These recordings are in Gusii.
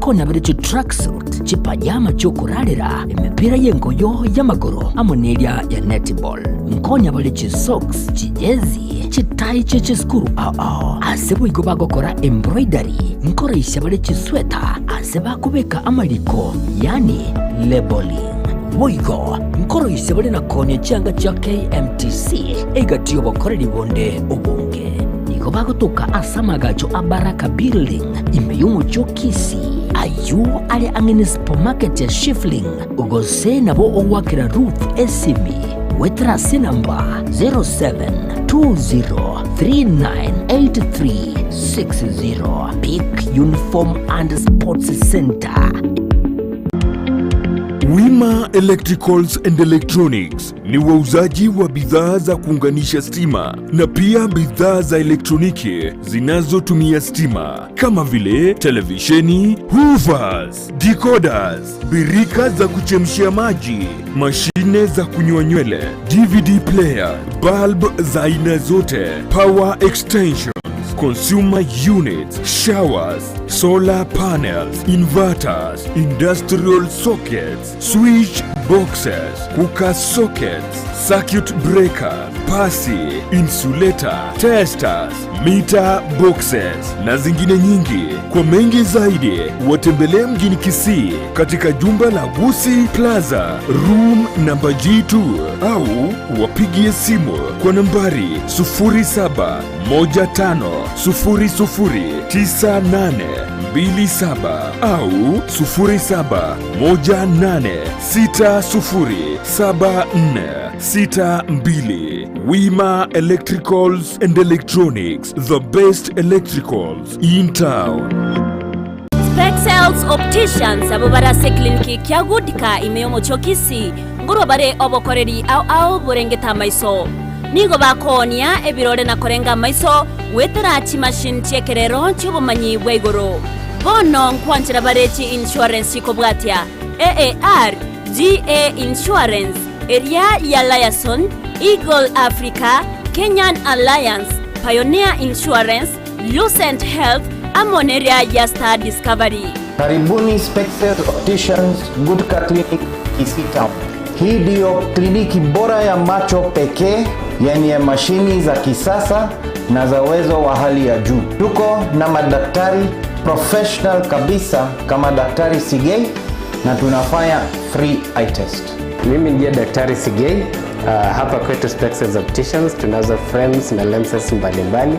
Nkonya bare chitracksuit, chipajama chi'okorarera, emepira y'engoyo y'amagoro amo neria ya netball. Nkonya bare chisocks, chijezi, chitai chie chisukuru ao ao. Ase boigo bagokora embroidery, nkoraisia bare chisweta ase bakobeka amariko, yaani labelling. Boigo nkoroisia bare na koonia chianga chia KMTC egati y'obokoreri bonde obonge. Nigo bagotoka ase amagacho a Baraka Building ime y'omochie o Kisii, ayio are ang'e ne supermarket ya Shifling, gose nabo ogoakera Ruth esimi goetera ase enamba 0720398360. Peak Uniform and Sports Center. Wima Electricals and Electronics ni wauzaji wa bidhaa za kuunganisha stima na pia bidhaa za elektroniki zinazotumia stima kama vile televisheni, hoovers, decoders, birika za kuchemshia maji, mashine za kunyoa nywele, DVD player, bulb za aina zote, power extensions, consumer units, showers, solar panels, inverters, industrial sockets, switch boxes, cooker sockets, circuit breaker, pasi, insulator, testers, meter boxes na zingine nyingi. Kwa mengi zaidi, watembelee mjini Kisii katika jumba la Gusi Plaza room namba G2 au wapigie simu kwa nambari 0715009827 au 0718607462. Wima Electricals and Electronics, the best electricals in town. Spexels Opticians abwo bare ase ekliniki kia Goodka ime y'omochie o Kisii, nkorwa bare obokoreri ao ao borengete amaiso. Nigo bakoonia ebirore na korenga amaiso goetera chimachine chi'ekerero chi'obomanyi bwa igoro. Bono nkwanchera bare chi insurance chikobwatia, AAR, GA Insurance, eria ya Liaison, Eagle Africa, Kenyan Alliance, Pioneer Insurance, Lucent Health, amo neria ya Star Discovery. Karibuni Spexels Opticians Gutka Clinic Kisii Town. Hii ndiyo kliniki bora ya macho pekee yenye mashini za kisasa na za uwezo wa hali ya juu. Tuko na madaktari professional kabisa kama Daktari Sigei na tunafanya free eye test. Mimi ndiye Daktari Sigei. Hapa kwetu Spexels Opticians tunazo frames na lenses mbalimbali,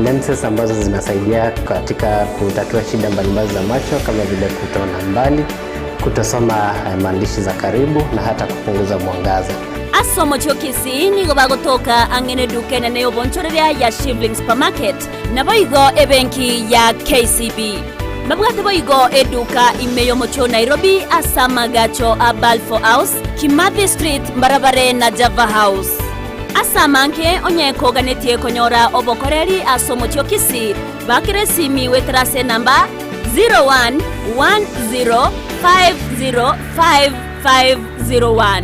lenses ambazo zinasaidia katika kutatua shida mbalimbali za macho kama vile kutoona mbali, kutosoma maandishi za karibu na hata kupunguza mwangaza. Ase omochie o Kisii nigo bagotoka ang'e neduka enene y'obonchoreria ya Shivling Supermarket, naboigo ebenki ya KCB. Mbabwate boigo eduka ime y'omochie o Nairobi ase amagacho a Balfour House, Kimathi Street mbarabare na Java House. Ase amange onye koganetie konyora obokoreri ase omochie o Kisii, bakera esimi goetera ase enamba 0110505501.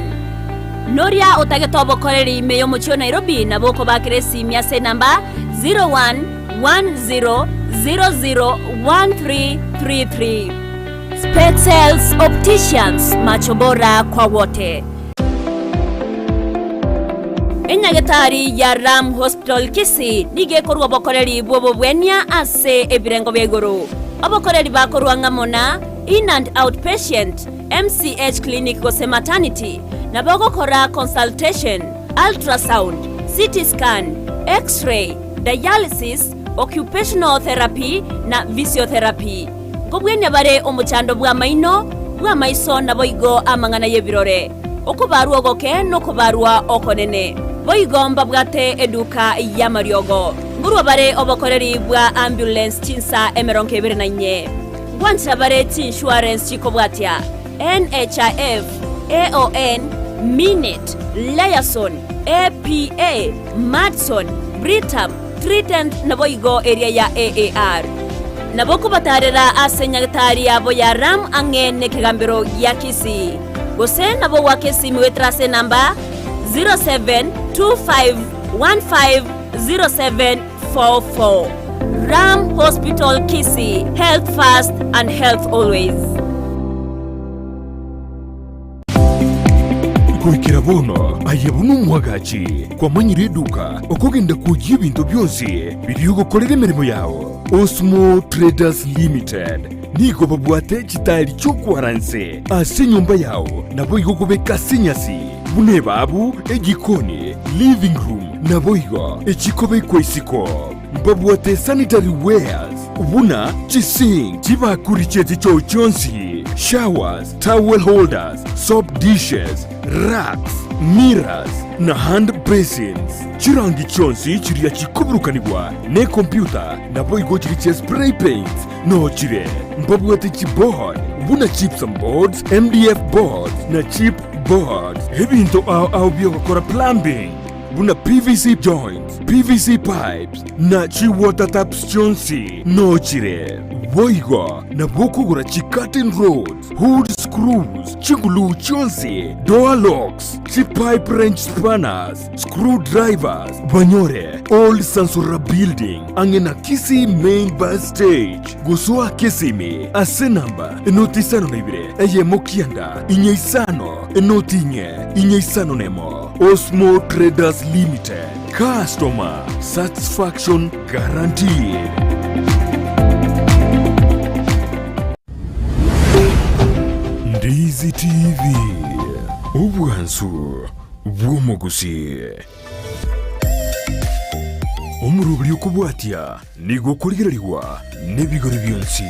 Noria otagete obokoreri ime y'omochie o Nairobi nabo okobakera esimi ase enamba 0110001333. Spexels Opticians, macho bora kwa wote. Enyagetari ya Ram Hospital Kisii nigo ekorua obokoreri bw'obobwenia ase ebirengo bia igoro. Obokoreri bakorua ng'amo na In and Out Patient, MCH Clinic gose Maternity, nabo ogokora consultation, ultrasound, CT scan, X-ray, dialysis, occupational therapy na physiotherapy. Nkobwenia bare omochando bw'amaino, bw'amaiso naboigo amang'ana y'ebirore, okobarwa ogoke nokobarwa okonene. Boigo mbabwate eduka y'amariogo. Nkorwa bare obokoreri bwa ambulance chinsa 24. Ngwanchera bare chiinsurance chikobwatia, NHIF, AON, Minit, Liaison, APA, Madison, Britam, Trident naboigo eria ya AAR. Nabo okobatarera ase nyagetari yabo ya Ram ang'e nekegambero gia Kisii. Gose nabo goaka esimi goetera ase enamba 0725150744. Ram Hospital Kisii, health first and health always. Goikera bono aye buna omwagachi kwamanyire eduka okogenda kwoyia ebinto bionsi biria ogokorera emeremo yao. Osmo Traders Limited nigo babwate chitaeri chi'okwara nse ase enyomba yao naboigo kobeka ase enyasi buna ebabu, ejikoni, living room naboigo echikobekwa isiko. Mbabwate sanitary wares buna chisink, chibakuri chie chichoo chionsi, showers, towel holders, soap dishes, racks, mirrors, na hand basins. Chirangi chionsi chiria chikoburukanigwa nekompyuta naboigo chiria chia spray paints noo chire. Mbabwate chiboard buna gypsum boards, MDF boards na chip boards. Ebinto ao ao biogokora plumbing buna PVC joints, PVC pipes na chi water taps chionsi noo chire. Boigo nabo okogora chi curtain rods, hood screws, chiguluu chionsi, door locks, chi pipe wrench spanners, screw drivers, banyore Old Sansora Building ang'e na Kisii Main Bus Stage. Gosoa Kisimi ase namba enoti isano na ibere eyemo kianda inye isano enoti inye inye isano nemo. Osmo Traders Limited, customer satisfaction guaranteed. Ndizi TV, obwansu bw'omogusii. Omoroberi okobwatia nigo okorigererigwa nebigori bionsi.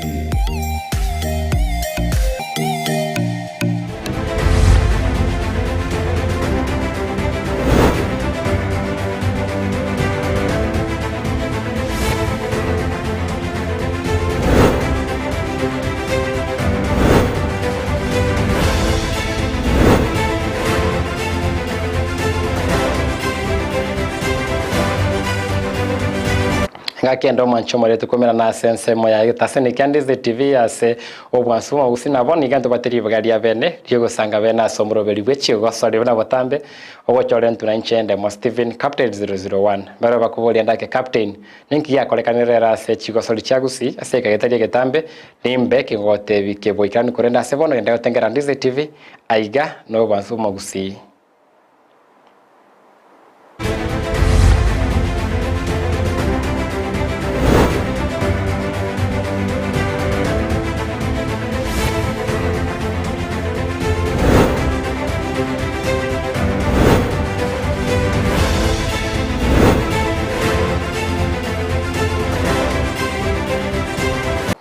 Ngaki ende omwancho omoreti komerana ase ensemo ya egetaseni kia Ndizi TV ase obwansu bw'omogusii nabo nigo ntobwate ribaga ria bene riogosanga bene ase omoroberi bwe chigosori buna botambe ogochora entuna inche endemo Stephen Captain 001 mbare bakoboria ndake Captain ninki giakorekanire rero ase chigosori chia Gusii ase ekegetari egetambe nimbe kingogotebi keboikeranu korende ase bono genda gotengera Ndizi TV aiga nobwansu bw'omogusii.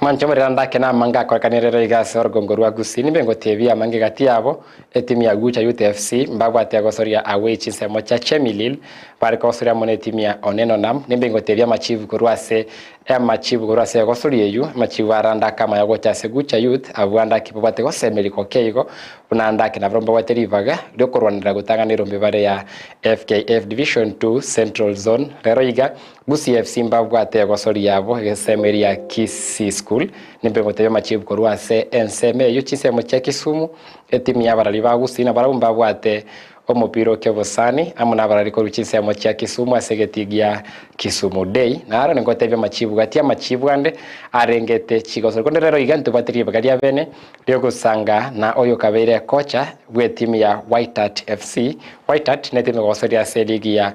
Manche omorero ndake namange akorekanire rero iga ase orogongo rwa Gusii, nimbe ngotebia amange gati yabo, Etimu ya Gucha Youth FC mbabwate gosoria away chinsemo chia Chemilil bare kogosoria amo netimu ya Oneno Nam. Nimbe ngotebia amachibu korwa ase amachibu korwa ase egosoria eyio, amachibu arande akamanya gocha ase Gucha Youth abwo ande ake babwate gosemeria gokeigo buna ande ake nabarobwo mbabwate ribaga riokorwanera gotang'ana erombe bare ya FKF Division 2 Central Zone. Rero iga Gusii FC mbabwate egosori yabo egesemo eria ya Kisii School. Nimbe ngotebia amachibu korwa ase ensemo eyio chinsemo chia Kisumu Etimu y'abarari ba Gusii nabarabwo mbabwate omopira o kebosani amo nabarari korwa chinsemo chia Kisumu ase egetii gia Kisumu Day. Naro ningotebia amachibu gati amachibu ande arengete chigosori. Korende rero iga ntobwate ribaga ria bene riogosanga na oyo okabeire kocha bw'etimu ya White Hart FC. White Hart netimu egosoria ase eligi ya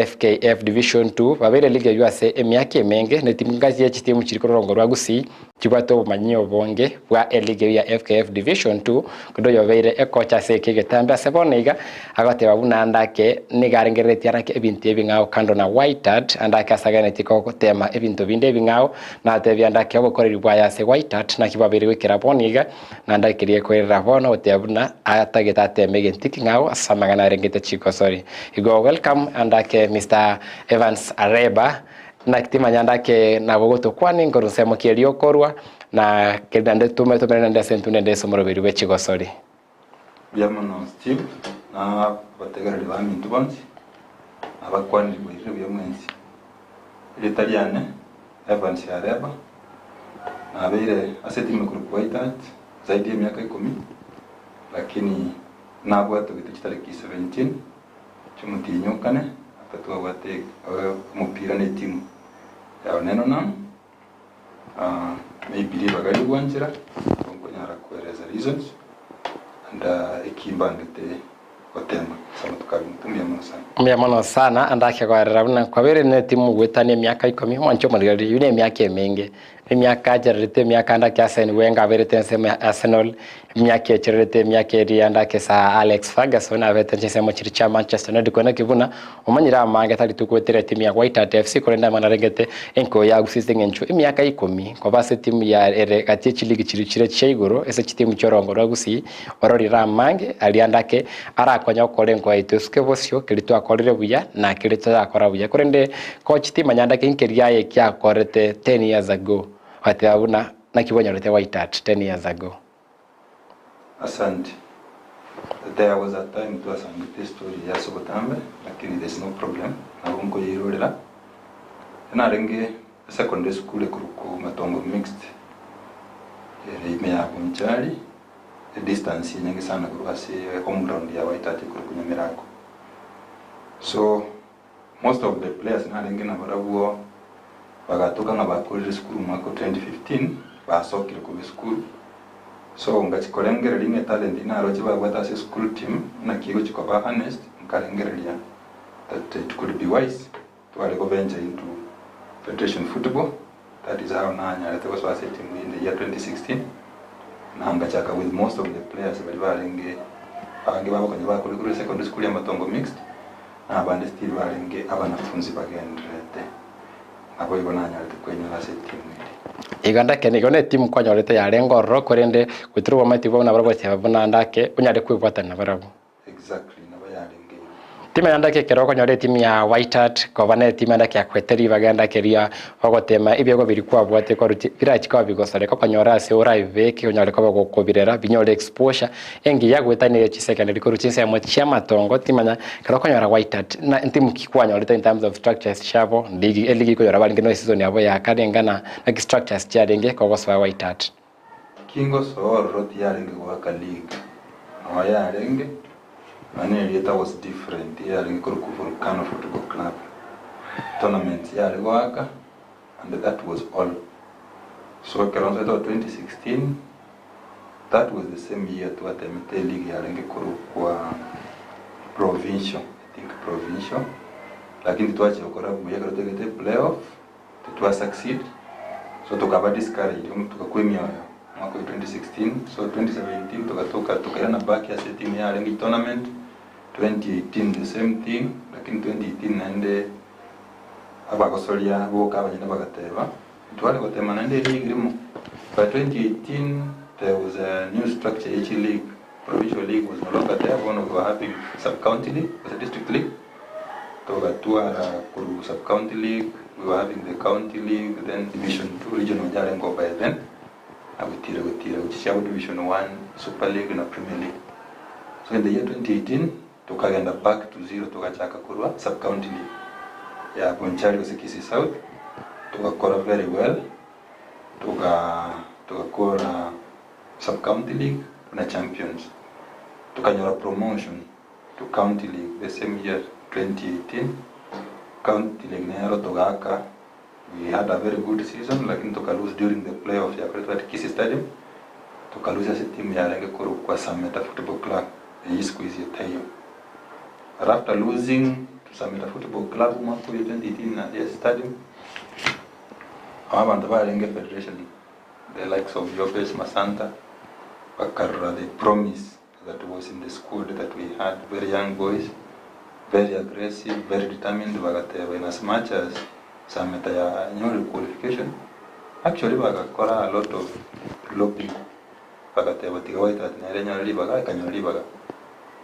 FKF Division 2 babeire ligi eyio ase emiaka emenge ne chingaki ye chitimu chiri kororongo rwa Gusii chibwate obomanyi obonge bwa eligi eyio ya FKF Division 2 korende oyobeire ekocha ase eke egetambe ase bono iga agoteba buna ande ake nigo arengereretie arake ebinto ebing'ao kando na Wydad ande ake asagenetie gotema ebinto binde ebing'ao natebia ande ake obokoreri bwaye ase Wydad naki bwabeire goikera bono iga Naende aikerie koirera bono goteba buna atagete ateme egento ekeng'ao ase amang'ana arengete chigosori. Igo welcome and ake Mister Evans Areba, naki timanya ande ake nabo gotokwania nkorwa nsemo ki eria okorwa na keri naende tome tomere naende ase intwe naende ase omoroberi bwe chigosori. Mbuya mono Steve na abategereri baminto bonsi, nabakwanire bwairire buya mwensi. Erieta riane Evans Areba, nabeire ase etimu ekorokwa White Hart zaidi ya emiaka ikomi, lakini nabwatogete chitariki 17 chiomotienyi o kane after twabwate omopira na etimu. Ya oneno nam maybe ribaga rigwanchera nkonyara koereza reasons and eki mbangete gotema ase amatuko abere mbuya mono sana. Mbuya mono sana ande akegoerera buna kwabeire netimu goetania emiaka ikomi omwanche omorigereria eyio nemiaka emenge emiaka achererete emiaka ande ake Arsene Wenger aberete ensemo ya Arsenal emiaka echererete emiaka eria ande ake Sir Alex Ferguson abete chinsemo chiria chia Manchester United korende naki buna omanyire amange tari togoetera etimu ya White Hart FC korende amang'ana arengete enko ya Gusii ase eng'encho emiaka ikomi koba ase etimu ya ere gati ye chiligi chiria chire chia igoro ase chitimu chia orongo rwa Gusii ororire amange aria ande ake arakonya gokora enko yaito esuke bosio keria twakorire buya na keria torakora buya korende coach timanya ande ake nkeria aye kiakorete 10 years ago ogateba buna naki bwanyorete White Hart 10 years ago. Asante. There was a time twasangete story ya ase obotambe lakini there's no problem nabo nkoyeirorera. Narenge secondary school ekorokwa Matongo Mixed ere ime ya Bonchari distance enyinge sana korwa ase home ground ya White Hart ekorokwa Nyamirako. So most of the players narenge nabarabwo bagatoka ng'a bakorire esukuru omwaka o 2015 basokire korwa esukuru so ngachikorengereria ng'a etalent naroche babwate ase school team naki egochi koba harnessed nkarengereria that it could be wise tware go venture into federation football. That is how nanyarete gosoa ase etimu in the year 2016 na ngachaka with most of the players bari barenge abange babokonya bakore korwa secondary school ya Matongo Mixed na abande still barenge abanafunzi bagenderete nabo igo nanyarete kwenyora ase etimu eri. Igo ndake nigo na etimu kwanyorete yarenge ororo korende goetera obomati bwabo nabo goteba buna ndake onyare kwebwatana nabarabwo. Exactly, nabo yarenge igo. Timanya ndake ekero okonyora etimu ya White Hart koba na etimu ende yakwete ribaga ndake ria ogotema ebiegwa biria kwabwate korwa birachi koba bigosareka okonyora ase orabibeke onyare koba gokobirera binyore exposure engiya goetania chisecondary korwa chinsemo chia matongo timanya ekero okonyora White Hart na ntimu ki kwanyorete in terms of structures chiabo ligi eligi ekonyora barenge no season yabo ya kare ngana naki structures chiarenge kogosoa White Hart. Kingosoa ororo tiyarenge goaka league noo yarenge nonye erieta was different yarenge korokwa Volcano Football Club tournament yare goaka and that was all. So ekero nsoete o 2016 that was the same year twatemete league yarenge korokwa provincial, I think provincial, lakini twachia gokora buya ekero twegete playoff titwa succeed so tukaba discouraged tukakwa emioyo mwaka wa 2016. So 2017 tukatoka tukairana back ase team yarenge tournament. 2018 the same thing, lakini 2018 naende abagosoria boka abanyene bagateba tware gotema naende league rimo. By 2018 there was a new structure each league. Provincial league was no longer there, bono we were having sub county league, was a district league. Tugatwara kuru sub county league, we were having the county league, then division 2 regional jarengo by then agutira gutira guchicha division 1, super league na premier league. So in the year 2018 tukagenda back to zero, tukachaka kurwa sub county league ya Bonchari gose Kisii South, tugakora very well, tugakora sub county league na champions, tukanyora promotion to county league the same year 2018. County league nero tugaka, we had a very good season, lakini tuka lose during the playoff ya kwetu at Kisii Stadium, tuka lose ase team yarenge korokwa Sameta Football Club eyi siku hizi tayo. But after losing to Sameta Football Club mwaka wa 2018 na yes stadium, abantu barenge federation, the likes of Yobes Masanta, bakarora the promise that was in the squad that we had, very young boys, very aggressive, very determined, bagateba in as much as Sameta ya nyori qualification, actually bagakora a lot of lobbying, bagateba tiga White Hart nere nyori ribaga, ikanyora ribaga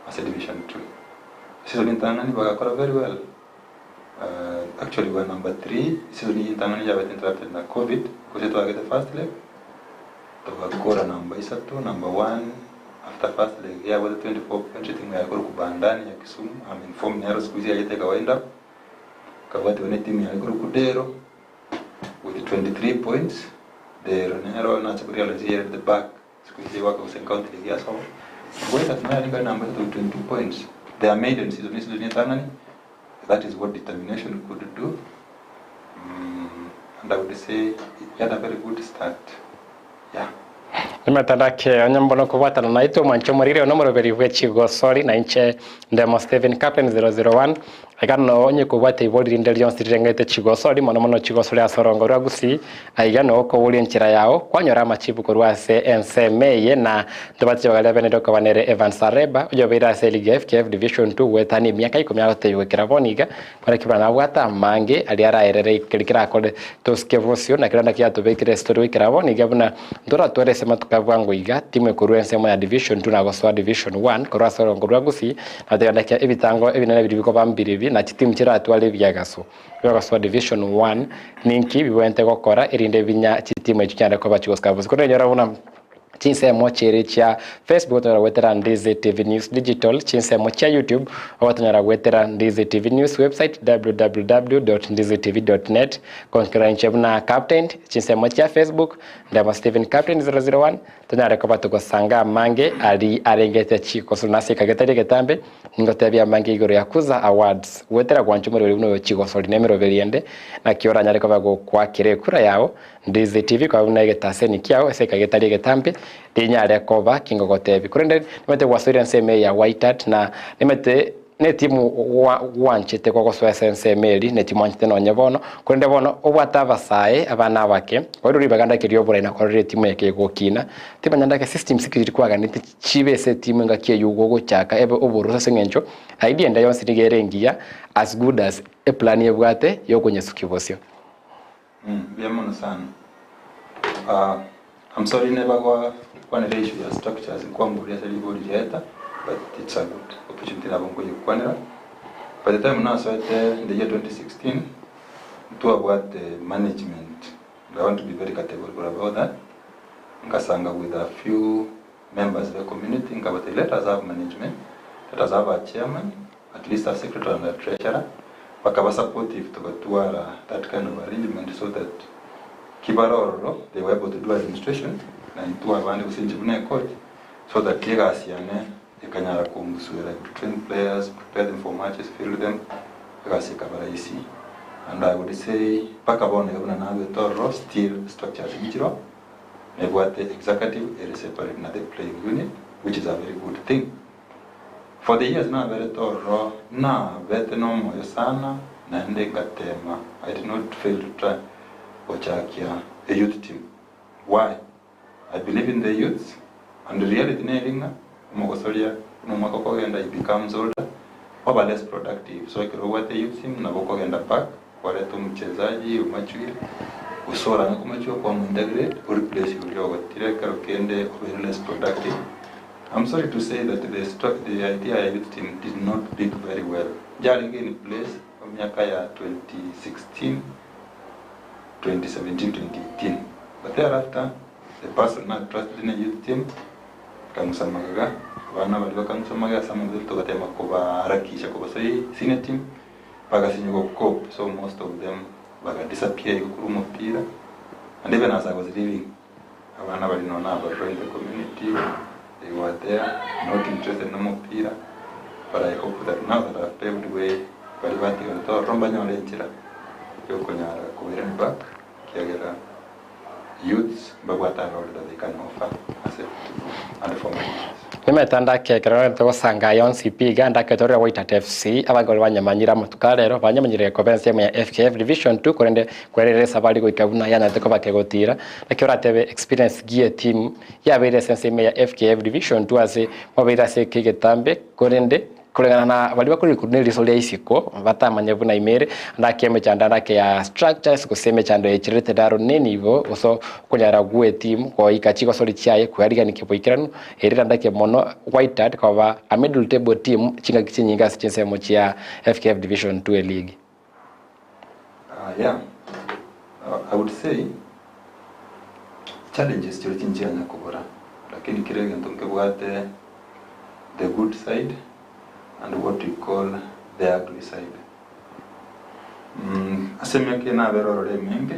ase division 2 season intang'ani bagakora very well. Actually we were number 3 season iyi intang'ani yabete interrupted na COVID kose twagete first leg tugakora namba isatu, number 1 after first leg yabate 24 points, timu yakora ku Bandani ya Kisumu. I'm informed nero siku hizi yagete kawaida kabati wene timu yakora ku Dero with 23 points. Dero nero nacha kurealize here at the back siku hizi wako kusen county league ya so Wait, at nine number 22 points. They are maiden season season intang'ani. That is what determination could do. And I would say we had a very good start. Yeah. Nimetanda ake onye mbono kobwatana naitwe omwanche omoriri one omoroberi bwe chigosori na inche Ndemo Stephen Captain 001 iga no onye kobwate ibori rinde rionsi rirengete chigosori mono mono chigosori ase orongo rwa Gusii aiga no okoboria enchera yao kwanyora amachibu korwa ase ensemo eye na ntobwate ribaga ria bene riokoba nere Evans Areba oyobeire ase eligi ya FKF Division 2 goetania emiaka ikomi agotebigwa kera bono iga Barabwo buna nabwate amange aria araerere keria kerakore tosike bosio, na keria naki yatobekire ase tore goikera bono iga buna ntoratware ase amatuko a bwango iga, timu ekorwa ensemo ya Division Two na gosoa Division One korwa ase orongo rwa Gusii, na togenda kia ebitango ebinene biria bikoba mbiri ebi na chitimu chiratware ebiagaso biogosoa Division One ninki bibwenerete gokora erinde binya chitimu echio chinyare koba chigosika bosio. Korende nyora buna Chinsemo chiria chia Facebook otonyara goetera Ndizi TV News Digital, chinsemo chia YouTube ogotonyara goetera Ndizi TV News website www.ndizitv.net konkera inche buna Captain chinsemo chia Facebook Ndemo Stephen Captain 001 tonyare koba togosanga amange ari arengete chigosori nase ekagetari egetambe ningotebia amange igoro ya Kuza Awards goetera gwancha omoroberi buna oyo chigosori na emeroberi ende naki oranyare koba gokwakera ekura yao Ndizi TV koba buna egetaseni kiao ase ekage getari egetambe, rinyare koba kingogotebia. Korende nimanyete gwasoire ensemo eye ya Wydad, na nimanyete netimu gwanchete kogosoa ase ensemo eri, netimu anchete nonye bono, korende bono obwate abasae, abana abake, oirwe ribaga ndake rioborai na korora etimu eye kegokina. Timanya ndake systems ki chiri kwaganete chibe ase etimu engaki eywo gogochaka ebe obororo ase eng'encho idea ende yonsi nigo ere engiya as good as eplan ebwate yokonyesukia bosio. Mbuya mono sana. Ah, I'm sorry neba gwa kwanera issue ya structures nkwamboria ase ribori riaeta but it's a good opportunity nabo nkoyekwanera. By the time nasoete in the year 2016 ntwabwate management and I want to be very categorical about that nkasanga with a few members be community nkabatebia let us have management, let us have a chairman, at least a secretary and a treasurer, bakaba supportive togatwara that kind of arrangement so that ki bare ororo they were able to do administration na intwe abande gose inche buna ecoach so that egasi yane ekanyara kombusuera to train players, prepare them for matches, field them, egasi ekaba rahisi and I would say mpaka bono iga buna nabete ororo still structures nchiroo nebwate executive ere separate na the playing unit which is a very good thing. For the years naberete ororo nabete nomoyo sana naende ngatema I did not fail to try gochakia a youth team. Why? I believe in the youths and the reality neri ng'a omogosoria buna omwaka okogenda he becomes older oba less productive so ekero obwate youth team nabo okogenda back kwareta omochezaji omachwire gose orange komachwa kwamointegrate oreplace oria ogotire ekero kende obeire less productive. I'm sorry to say that the the idea ya youth team did not pick very well. Yarenge in place emiaka ya 2016, 2017, 2018 but thereafter the person na trusted in a youth team akang'usa magega, abana baria bakang'usa magega ase amang'ana togatema kobaharakisha kobasoi senior team bagasinywa go cope so most of them baga disappear igo korwa omopira and even as I was leaving Abana baria nonya nabarora in the community, they were there, not interested nomopira, but I hope that now that I've paved way, baria batigarete ororo mbanyore enchera yokonyara kobairania back, ekiagera youths mbabwate a role that they can offer ase football and for many years. Nimetanda ake ekero nagete gosanga aya onsi pi iga ndaketore Waitat FC abange baria banyamanyire amatuko a rero banyamanyire gekoba ensemo ya FKF Division 2 korende kwerera esabari goika buna yanyarete koba kegotira naki oratebe experience gie team yabeire ase ensemo ya FKF Division 2 ase mwabeire ase eke egetambe korende Koreng'ana na baria bakorikwa neriso ria isiko, batamanye buna ime ere, ndake emechando ndake ya structures, gose emechando echererete daro nenibo, gose okonyara gw'etimu goika chigosori chiaye koyariganikia boikeranu, erira ndake mono Wydad koba a middle table team chingaki chinyinge ase chinsemo chia FKF Division 2 eligi. Yeah, I would say challenges chiria chinchianya kobora, lakini kera egento nkebwate the good side and what we call the ugly side. Ase emiaka eye nabere ororo emenge,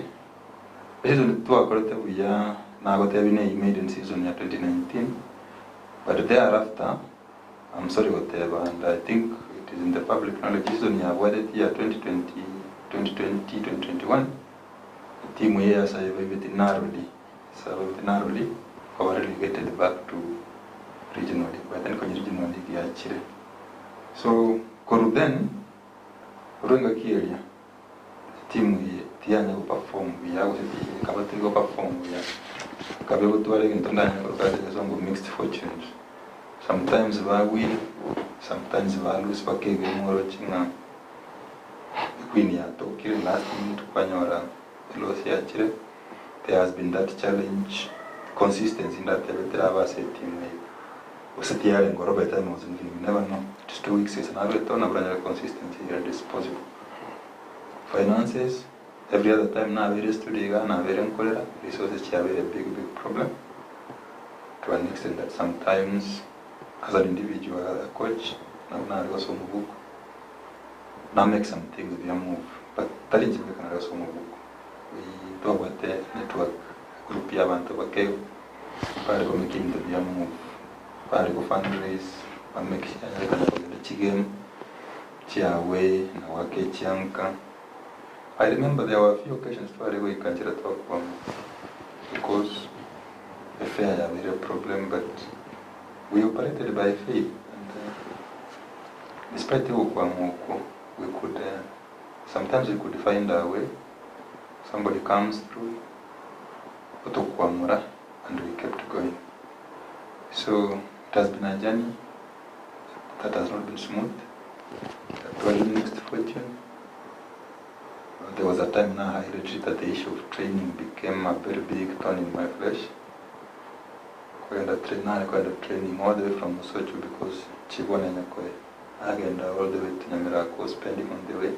eseason twakorete buya nagotebia ne maiden season ya 2019, but thereafter I'm sorry goteba and I think it is in the public knowledge season yabwatetie ya 2020 2020 2021. Etimu eye yasabaibeti narrowly yasabaibeti narrowly koba relegated back to regional league by then konya regional league yachire. So korwa then korwa engaki eria etimu eye tiyanya go perform buya gose ekaba teri go perform buya ekaba egotwara egento ndanyare koroka ase egesongo mixed fortunes. Sometimes ba win sometimes ba lose mpaka egame oroche ng'a Equeen yatokire last minute kwanyora eloss yachire there has been that challenge consistency ndatebe teraba ase etimu eye gose tiyarenge oro by the time I was leaving you never know it's 2 weeks ase narwete oo nabo oranyore consistency and it's possible. Finances every other time nabeire studio igaa nabeire nkorera resources chiabeire big big problem to an extent that sometimes as an individual as a coach nabo nare gosoma obuku na make some things bia move but tari inche bweka nare gosoma obuku we twabwate network group ya abanto bake bare go make ebinto bia move bare go fundraise ba make sure nyarekana kogenda chigame chia away na goaka echianka I remember there were few occasions tware goika nchera twakwama because efare yabeire problem but we operated by faith and despite ogokwama okwo we could sometimes we could find a way somebody comes through otokwamura and we kept going so it has been a journey that has not been smooth that mixed fortune. There was a time now I retreat that the issue of training became a very big thorn in my flesh. Kwenda train, nare kwenda training all the way from Mosocho because Chibwana Nyakoe. Agenda all the way to Nyamirako, spending on the way.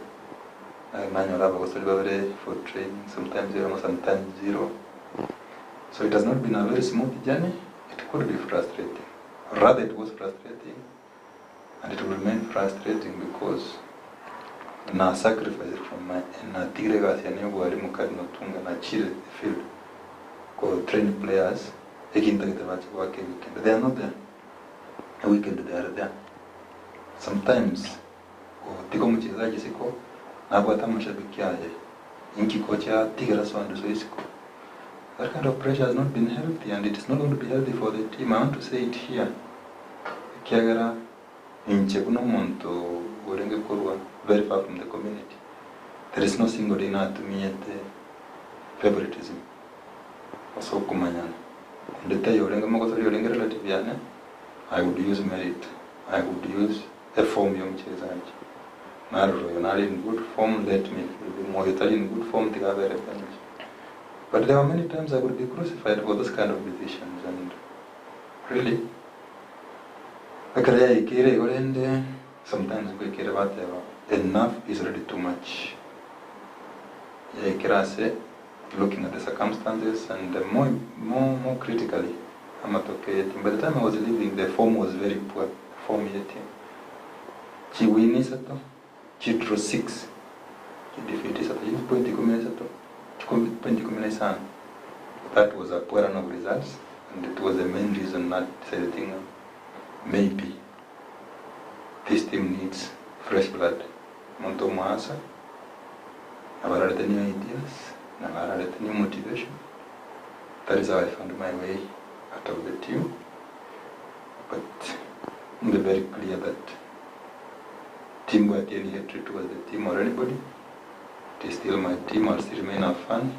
Nanyora abagosori babere for training, sometimes zero, sometimes zero. So it has not been a very smooth journey. It could be frustrating. Rather, it was frustrating, and it will remain frustrating because na sacrifice from my na tigre gasi ya mwalimu kari notunga na chile the field ko train players ekinta kitabacha kwake weekend they are not there a weekend they are there sometimes tiko mchezaji siko nabwata mashabiki aye inki kocha tigera so and so isiko. That kind of pressure has not been healthy and it is not going to be healthy for the team. I want to say it here kiagera inche kuno omonto orenge korwa very far from the community. There is no single day natumiete favoritism ase okomanyana ndete yorenge mogosori orenge relative yane. I would use merit, I would use a form ya mchezaji naroro yo nari in good form, let me moyo tari in good form tigabere bench. But there were many times I would be crucified for those kind of decisions and really ekero yaikire igo rende sometimes ngoikire bateba enough is already too much yaikira ase looking at the circumstances and more critically amatokeo ya team. By the time I was leaving, the form was very poor. Form ya team chiwin isato, chidraw 6, chidefeat isato, point 13, point 15. That was a poor run of results and it was the main reason not deciding maybe this team needs fresh blood. Muntu mwasa abararete new ideas nabararete new motivation. That is how I found my way out of the team. But I'm very clear that team got any hatred towards the team or anybody. It is still my team. I'll still remain a fan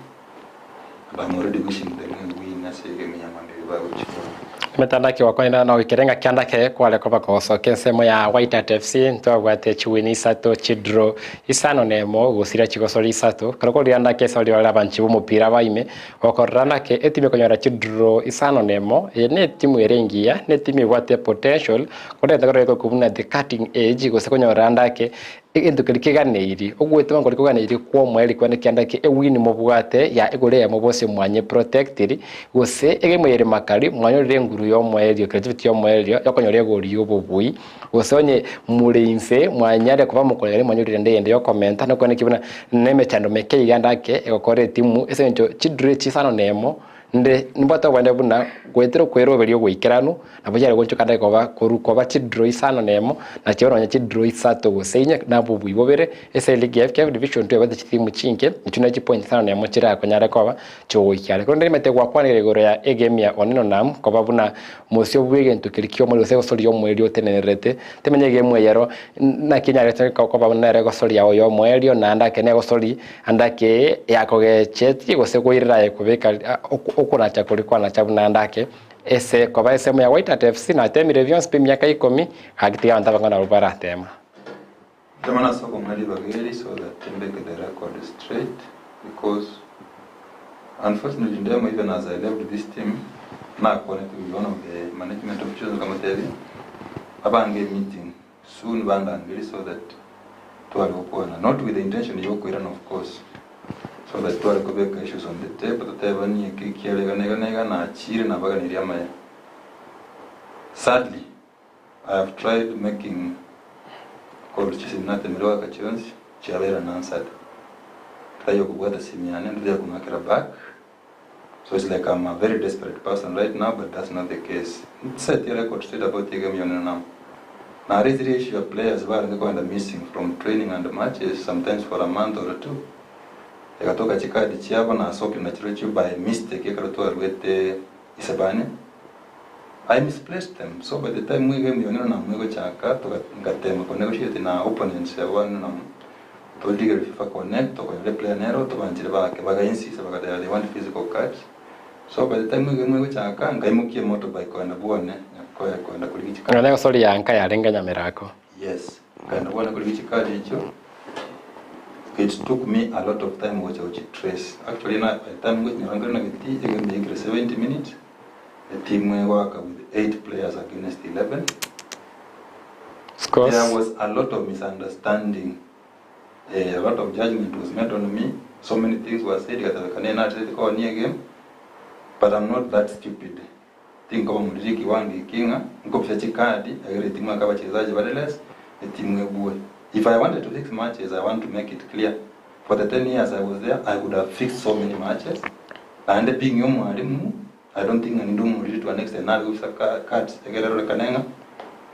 and I'm already wishing them a win ase game ya Monday bagochikora. Emetandaki wakwanira no ikirenga kiandake kware koba kogosoka ensemo ya White Hat FC ntwabwate chiwini isato, chidraw 51 gosira chigosori 3 kero korira ndake esori bare abanchi bomopira baime gokorera ndake etimu ekonyora chidraw 51 eye ne etimu ere engiya ne etimu ebwate potential korenta korora ekobuna the cutting edge gose konyora ndake egento keria keganeiri ogwetema nkori koganeiri kwa omoeri kwene kiandake ewini mobwate ya egore eyemo bose mwanye protected gose egemo ere makari mwanyorire enguru ya omoerio creativity ya omoerio yokonyora egori ya obobui gose onye more inse mwanyare koba mokorere mwanyorire ende yende yokomenta nokwene kibuna na emechando meke iga ndake egokora etimu ase eng'encho chidraw echi 51. Nde nimbwate obonene buna goetera okweroberia ogoikeranu, nabo chiare goonchoka naende koba korwa koba chidraw isano na emo, na chibe nonya chidraw isato gose inye, na obobui bobere, ase eligi ya FKF Division Two ebwate chitimu chinke, echio ne chipoint isano na emo chirakonyare koba chiogoikia are. Korende nimanyete gwakwanire igoro ya egame ya Oneno Nam koba buna mosio bw'egento keria ki'omoerio gose egosoria omoerio otenenerete, timanya egame eye ero naki enyarete koba buna nere egosoria oyo omoerio naende ake negosori ande ake yakogechetie gose koirera aye kobeka okonacha koria kwanacha buna ande ake ese koba esemo ya White Hat FC natemire bionsi pi emiaka ikomi gaki tiga abanto abang'ao nabwo baratema. Ndamana ase okong'a ribaga eri so that mbeke the record straight because unfortunately Ndemo even as I left this team nakwanete with one of the management officials nkamotebia abange emeeting soon bandangerie so that tware gokwana not with the intention ya okoirana of course so that tware kobeka issues on the table totebanie eke ekiare iga na iga na iga nachire nabaganirie amaya sadly I have tried making calls chisimi natemire goaka chionsi chiabeire unanswered. Taiyo okobwata simu yane ndire kong'akera back so it's like I'm a very desperate person right now but that's not the case. Set your record straight about egame yone now. Narezire issue ya players barenge kogenda missing from training and matches sometimes for a month or two. Egatoka chikadi chiabo nasokire nachirochio by mistake ekero twaruete Isebania, I misplaced them, so by the time mwige emionero na mwegochaka toga ngatema ko negotiate na opponents abo bane na torigereria FIFA connect tokonyora eplayer nero tobanchire bake baga insist bagateba they want physical cards so by the time mwige mwegochaka nkaimokia emotorbike kogenda bwone nyakoe kogenda korigia chikadi. Nonya gosori ya nka yarenge nyamerako. Yes, nkaenda bwone korigia chikadi echio it took me a lot of time gocha gochi trace actually na by the time ngochinyora nkore na getii egame yaikire 70 minutes etimu egoaka with 8 players against 11 Scores. There was a lot of misunderstanding eh, a lot of judgment was made on me so many things were said gatebeka nere nachete koonia egame but I'm not that stupid Tinkoba moriri ekiwango eke ng'a nkobisa chikadi egere etimu ake abachezaji bare less etimu ebue. If I wanted to fix matches I want to make it clear for the 10 years I was there I could have fixed so many matches naende being omwalimu I don't think ng'a ninde omoriri to an extent nare kobisa cards egere erorekane ng'a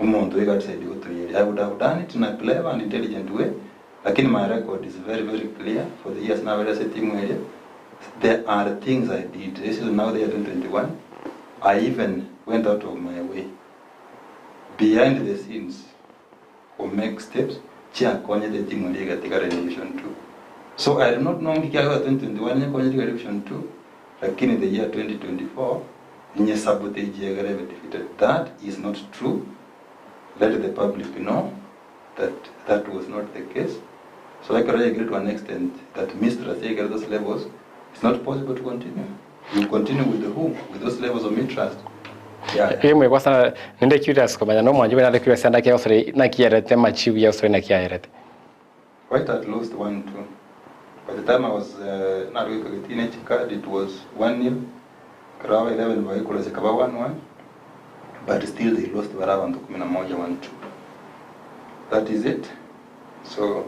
omonto oyo iga decide gotoiyeria. I would have done it in a clever and intelligent way lakini my record is very very clear for the years nabeire ase etimu eria There are things I did, this is now the year 2021, I even went out of my way behind the scenes go make steps chiakonyete etimu eria egatigara division 2. So I do not know nki kiagera 2021 nyekonye tigara division 2 lakini the year 2024 ninye sabotage egere ebe defeated. That is not true. Let the public know that that was not the case. So ekero yaikire to an extent that mistrust yaikire those levels, it's not possible to continue. You continue with who? With those levels of mistrust? Yeah. Rimwe kwasana ninde curious komanya nomwanchi buna nare curious naki agosore naki yarete amachibu ya gosore naki ayerete. White had lost 1-2. By the time I was uh, nare goika getina chikadi it was 1-0. Ekero aba 11 bagaikura chikaba 1-1. But still they lost bare abanto kumi na moja 1-2. That is it. So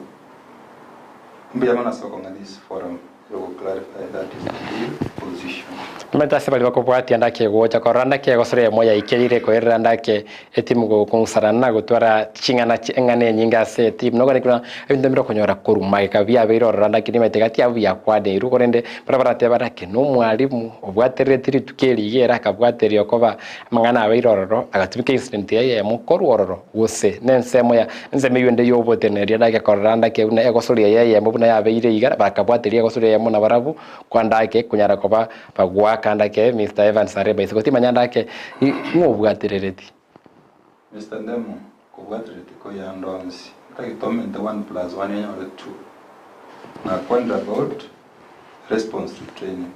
mbuya mono ase okong'a this forum yogo clarify that is the real position. Nimanyete ase baria bakobwatia ndake gocha korora ndake egosoro eyemo yaikereire koerera ndake etimu gokong'usana na gotwara ching'ana eng'ana enyinge ase etimu. Nokore buna ebinto mbire okonyora korwa magega biabeire ororo ndake nimanyete gati yabo biakwaneirwe korende baria barateba ndake nomwalimu obwaterereti rituko eri iga ere akabwateria okoba amang'ana abeire ororo agatumeka incident eyemo korwa ororo gose nensemo ya ensemo eyio ende y'oboteneneri ndake korora ndake buna egosoria eye eyemo buna yabeire iga bakabwateria egosoria eyemo nabarabwo kwa ndake konyara koba bagoaka ndake Mister Evans Areba isiko timanya ndake ng'o obwaterereti. Mister Ndemo, Kobwaterereti koyanda onsi ntagete omente one plus one enyore two. Nakwanire about response to training.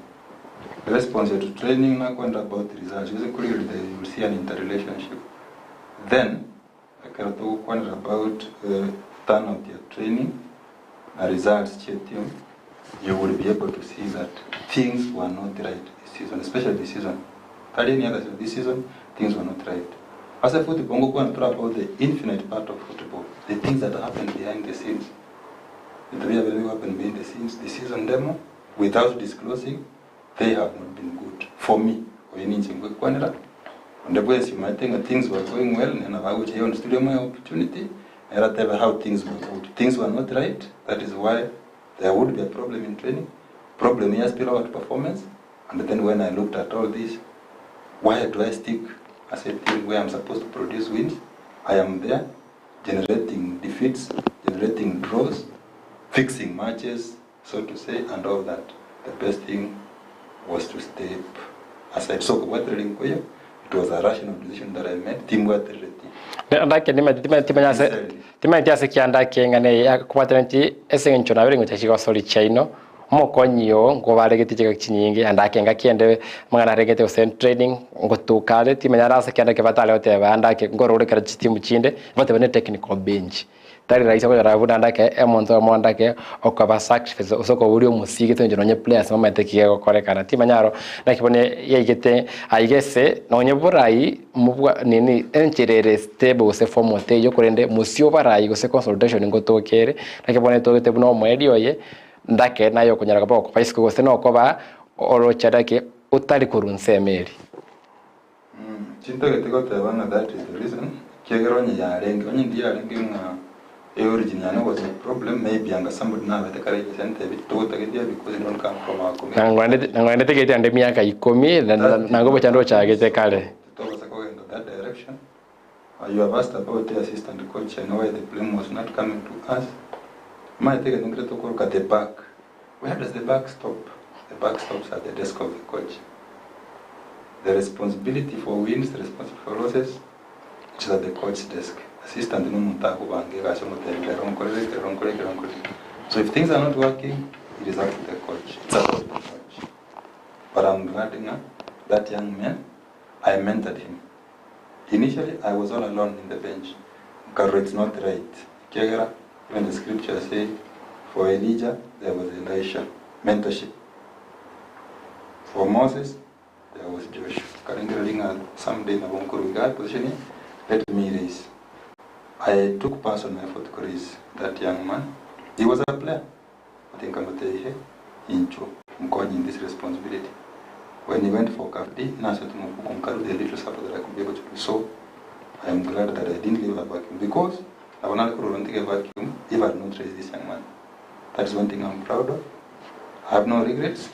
Response to training nakwanire about results. Gose clearly there you will see an interrelationship. Then ekero togokwanera about turnout ya training na results chie team you will be able to see that things were not right this season, especially this season. Tari any other season, this season things were not right. Ase football ngokwana tore about the infinite part of football, the things that happen behind the scenes. Ebinto biabeire bigo happen behind the scenes this season ndemo without disclosing. They have not been good for me. Oyo ninche ngoikwanera, onde bwensi omanyete ng'a things were going well, nere nabo agocha here on studio omoe opportunity, nere atebe how things were good. Things were not right, that is why there would be a problem in training, problem ya spill over to performance, and then when I looked at all this, why do I stick as a team where I'm supposed to produce wins? I am there generating defeats, generating draws, fixing matches, so to say, and all that. The best thing was to step aside. So kobwatereri nkoyo, it was a rational decision that I made, timbwaterereti. Ndake timanya ase timanyeti ase kianda kieng'ana eye akobwatera nti ase eng'encho nabere ngocha chigosori chiaino omokonyi oo nkobaregete chigaki chinyinge ande akenga kiende amang'ana aregete gose training ngotuka are timanya are ase kianda kebatare goteba ande ake nkorora ekero chitimu chinde bateba ne technical bench. Tari rahisi okonyora buna ndake omonto oyomo ndake okoba sacrifice gose okoboria omosige ase eng'encho nonye players bamaete ki gegokorekana. Timanya aro naki bono yaigete aiga ase nonye borai mobwa nini enchera ere stable gose formal teiyo korende mosio obarai gose consultation ngotoka ere, naki bono etogete buna omoerio oye ndake naye okonyara koba okoba isiko gose nokoba oroche ndake otari korwa nsemo eria. Tintagete goteba ng'a that is the reason, ekiagera onye yarenge, onye ndiyarenge ng'a e origin yane was a problem, maybe anga somebody nabete kare gese antebi titogotageti aa because you don't come from our community. Nang'o naende ande miaka ikomi, nang'o bochando ochagete kare. Titobasa kogenda that direction. You have asked about the assistant coach and why the blame was not coming to us. Omanyete egento nkere tokoroka the buck. Where does the buck stop? The buck stops at the desk of the coach. The responsibility for wins, the responsibility for losses, it is at the coach's desk. Assistant nomonto akobanga egasi omotebia rero nkorere eke, rero nkore eke, rero nkore eke. So if things are not working, it is up to the coach. It's about the coach. But I'm glad ng'a that young man, I mentored him. Initially I was all alone in the bench, nkarora it's not right, ekiagera even the scripture say for Elijah there was Elisha, mentorship, for Moses there was Joshua, nkarengereria ng'a someday nabo nkorwa igaa position eye, let me raise. I took personal effort ko raise that young man, he was a player but nkamotebia inchuo nkonye in this responsibility. When he went for Caf D, nasoete mofuko nkaruta a little support that I could be able to do. So I am glad that I didn't leave a vacuum because nabo nare korora ntige vacuum if I had not raised this young man. That is one thing I'm proud of. I have no regrets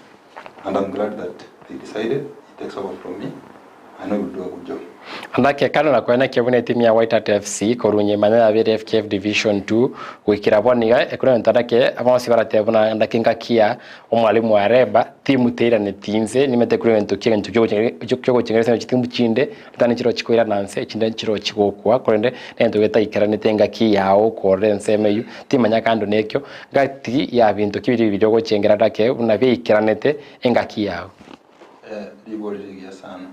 and I'm glad that they decided he takes over from me. I know he will do a good job. Anake kando na koenekia buna etimu ya White Hat FC korwa nyuma yabere FKF Division 2 goikera bono iga ekorenta anake bonsi baratebe buna ndake ngakia omwalimu Areba timu teiraneti inse nimete korwa egento kia egento kiogochengera ase chitimu chinde ritang'ani nchiro chikoirana nse echinde nchiro chigokwa korende negento getaikeranete engaki yao okorora ensemo eyio timanya kando nekio gati ya binto ki biria biria ogochengera ndake buna biaikeranete engaki yao. Ribori rigiya sana.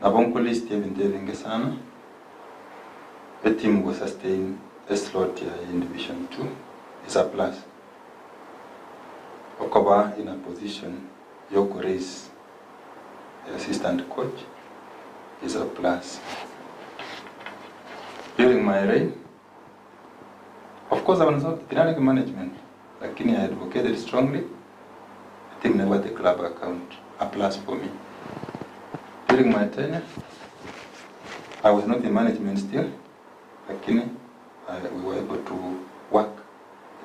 Nabo nkolistie ebinto ebinge sana, etimu go sustain e slot yaye in division 2 is a plus. Okoba in a position yoko raise the assistant coach is a plus. During my reign, of course abanto tinarenge management lakini I advocated strongly etimu nebwate club account, a plus for me. During my tenure, I was not in management still, lakini I, we were able to work.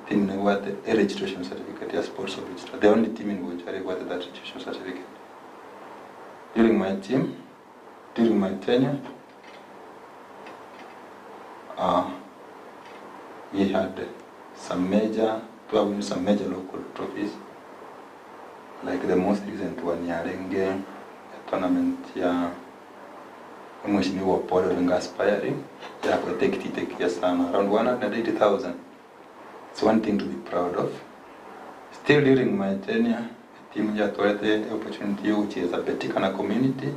Etimu nebwate a registration certificate ya sports registrar, the only team in Bonchari ebwate that registration certificate. During my team, during my tenure, uh, we had some major, twawin some major local trophies, like the most recent one yarenge tournament ya Mheshimiwa Paul Olenga aspiring yakwete ekitite ekiya sana around 180,000. It's one thing to be proud of. Still during my tenure, team yatwarete opportunity yogochiesa Betika na community.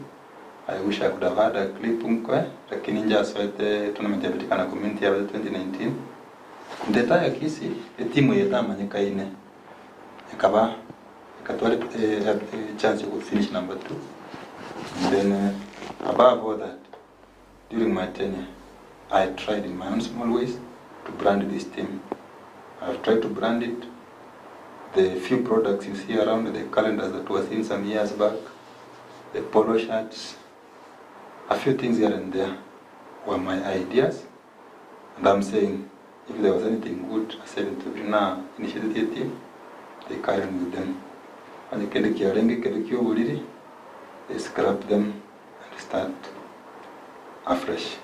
I wish I could have had a clip nkwe, lakini njasoete tournament ya Betika na community yabete 2019. Ndeta ya Kisii, etimu eye etamanyekaine ekaba ekatwara chance yo finish number 2. And then above all that, during my tenure, I tried in my own small ways to brand this team. I've tried to brand it. The few products you see around, the calendars that were seen some years back, the polo shirts, a few things here and there were my ideas. And I'm saying if there was anything good ase ebinto biria na initiatetie team, they carry on with them. Onye kende kiarenge ekebe kia oboriri, they scrap them and start afresh.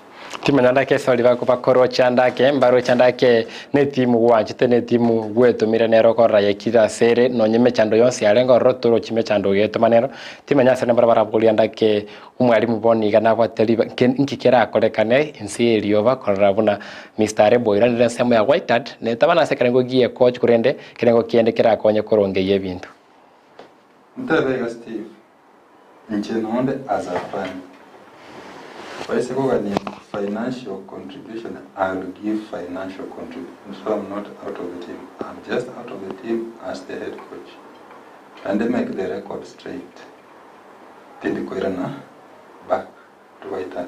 Timanya ndake esori bakorochia ndake mbarochia ndake netimu gwanchete netimu gwetomire nero okorora yekire ase ere nonye emechando yonsi yarenge ororo torochi mechando ogetoma nero timanya ase nembara baraboria ndake omwalimu bono iga nabwate riba nki kerakorekane inse y'erioba korora buna Mister Arebo oiranire ensemo ya Wydad netaba nase ekerengo gie coach korende ekerengo kende kerakonye korongeyia ebinto. Ntebe iga Steve, Inche nonde as a fan. Baise kogania financial contribution I will give financial contribution so I'm not out of the team I'm just out of the team as the head coach naende make the record straight tindi koirana back to Wydad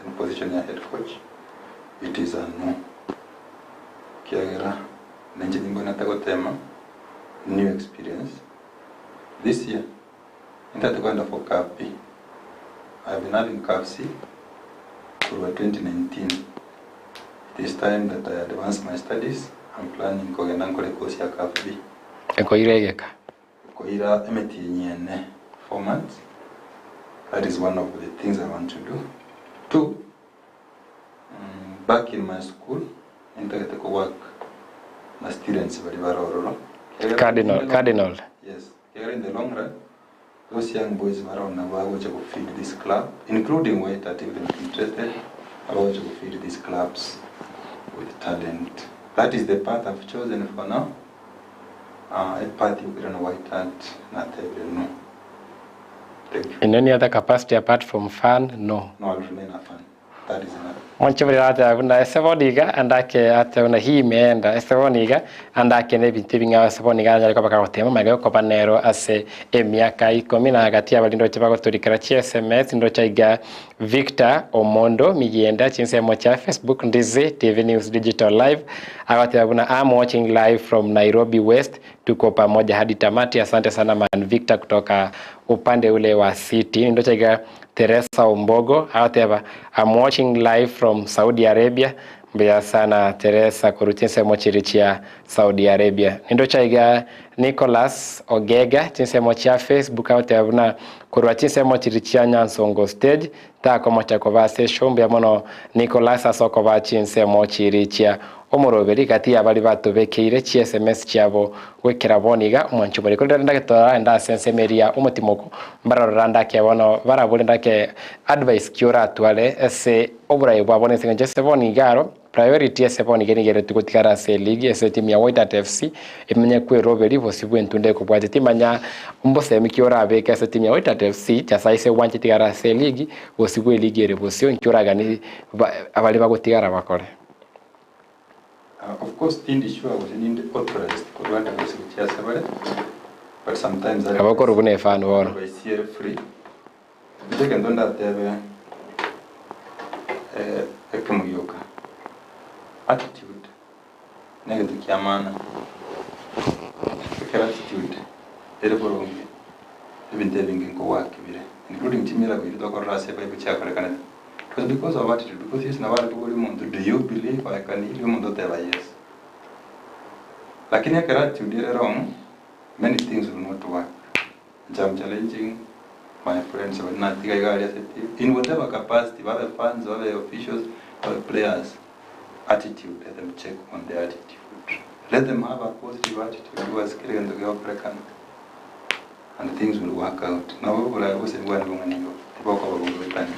in position ya head coach it is a no kiagera ninche nimbwenerete gotema new experience this year Intagete kogenda for CAF B. I have been having CAF C korwa 2019. It is time that I advance my studies. I'm planning kogenda nkore course ya CAF B. Ekoira egeka. Ekoira emetienyi ene, 4 months. That is one of the things I want to do. Two, back in my school, nintagete ko work na students baria bare ororo. Ekiagera Cardinal, in the long- Cardinal. Yes, ekiagera in the long run, those young boys baroo nabo bagocha go feed this club, including White Hat if they interested, abagocha go feed these clubs with talent. That is the path I've chosen for now. Uh, a path yokoirana White Hat natebire no. Thank you. In any other capacity apart from fan, no. No, I'll remain a fan. That is enough. Monchobori arateba buna ase bono iga ande ake ateba buna hii imeenda ase bono iga ande ake na ebinto ebing'ao ase bono iga anyare koba kagotema amaiga yokoba nero ase emiaka ikomi na gati y'abaria ndoche bagotorikera chi sms ndoche iga Victor Omondo Migienda chinsemo chia Facebook Ndizi TV News Digital Live agoteba buna I'm watching live from Nairobi West tuko pamoja hadi tamati asante sana man Victor kutoka upande ule wa city ndoche iga Teresa Ombogo agoteba I'm watching live from Saudi Arabia mbuya sana Teresa korwa chinsemo chiria chia Saudi Arabia nindoche iga Nicholas Ogega chinsemo chia Facebook agoteba buna korwa chinsemo chiria chia Nyansongo stage takomocha koba ase eshow mbuya mono Nicholas ase okoba chinsemo chiria chia omoroberi gati y'abaria batobekeire chi sms chiabo goikera bono iga omwanchi omoriri. Korende rende torarende ase ensemo eria omotimoko mbararora ndake bono barabore ndake advice ki oratware ase oborai bwabo nese eng'encho ase bono iga aro priority ase bono iga nigo eretwe gotigara ase eligi ase etimu ya Wydad FC emenye kweroberi bosio bw'entunda ekobwatia timanya mbosemi ki orabeke ase etimu ya Wydad FC Nyasaye ase gwancha etigare ase eligi bosio bw'eligi ere bosio inki oragani abaria bagotigara bakore. Of course tindi sure gose ninde authorized korwa ande gose gochia ase bare but sometimes Nabo okorwa buna efani bono. advice ere free. Inche egento ndatebe eh, ekemogioka attitude negento kia maana. Ekero attitude ere boronge ebinto ebinge nkowaki bire including chimiracle echi tokorora ase ebible chiakorekanete. It was because of attitude because Yesu nabo are koboria omonto do you believe I can heal you omonto oteba yes. Lakini ekero attitude ere wrong many things will not work. Inche am challenging my friends baria natiga iga aria ase team in whatever capacity babe fans babe officials babe players attitude let them check on their attitude let them have a positive attitude towards kera egento kegokorekana and things will work out. Nabo oborabe gose bwane bong'ani igo tibokoba bogoetania.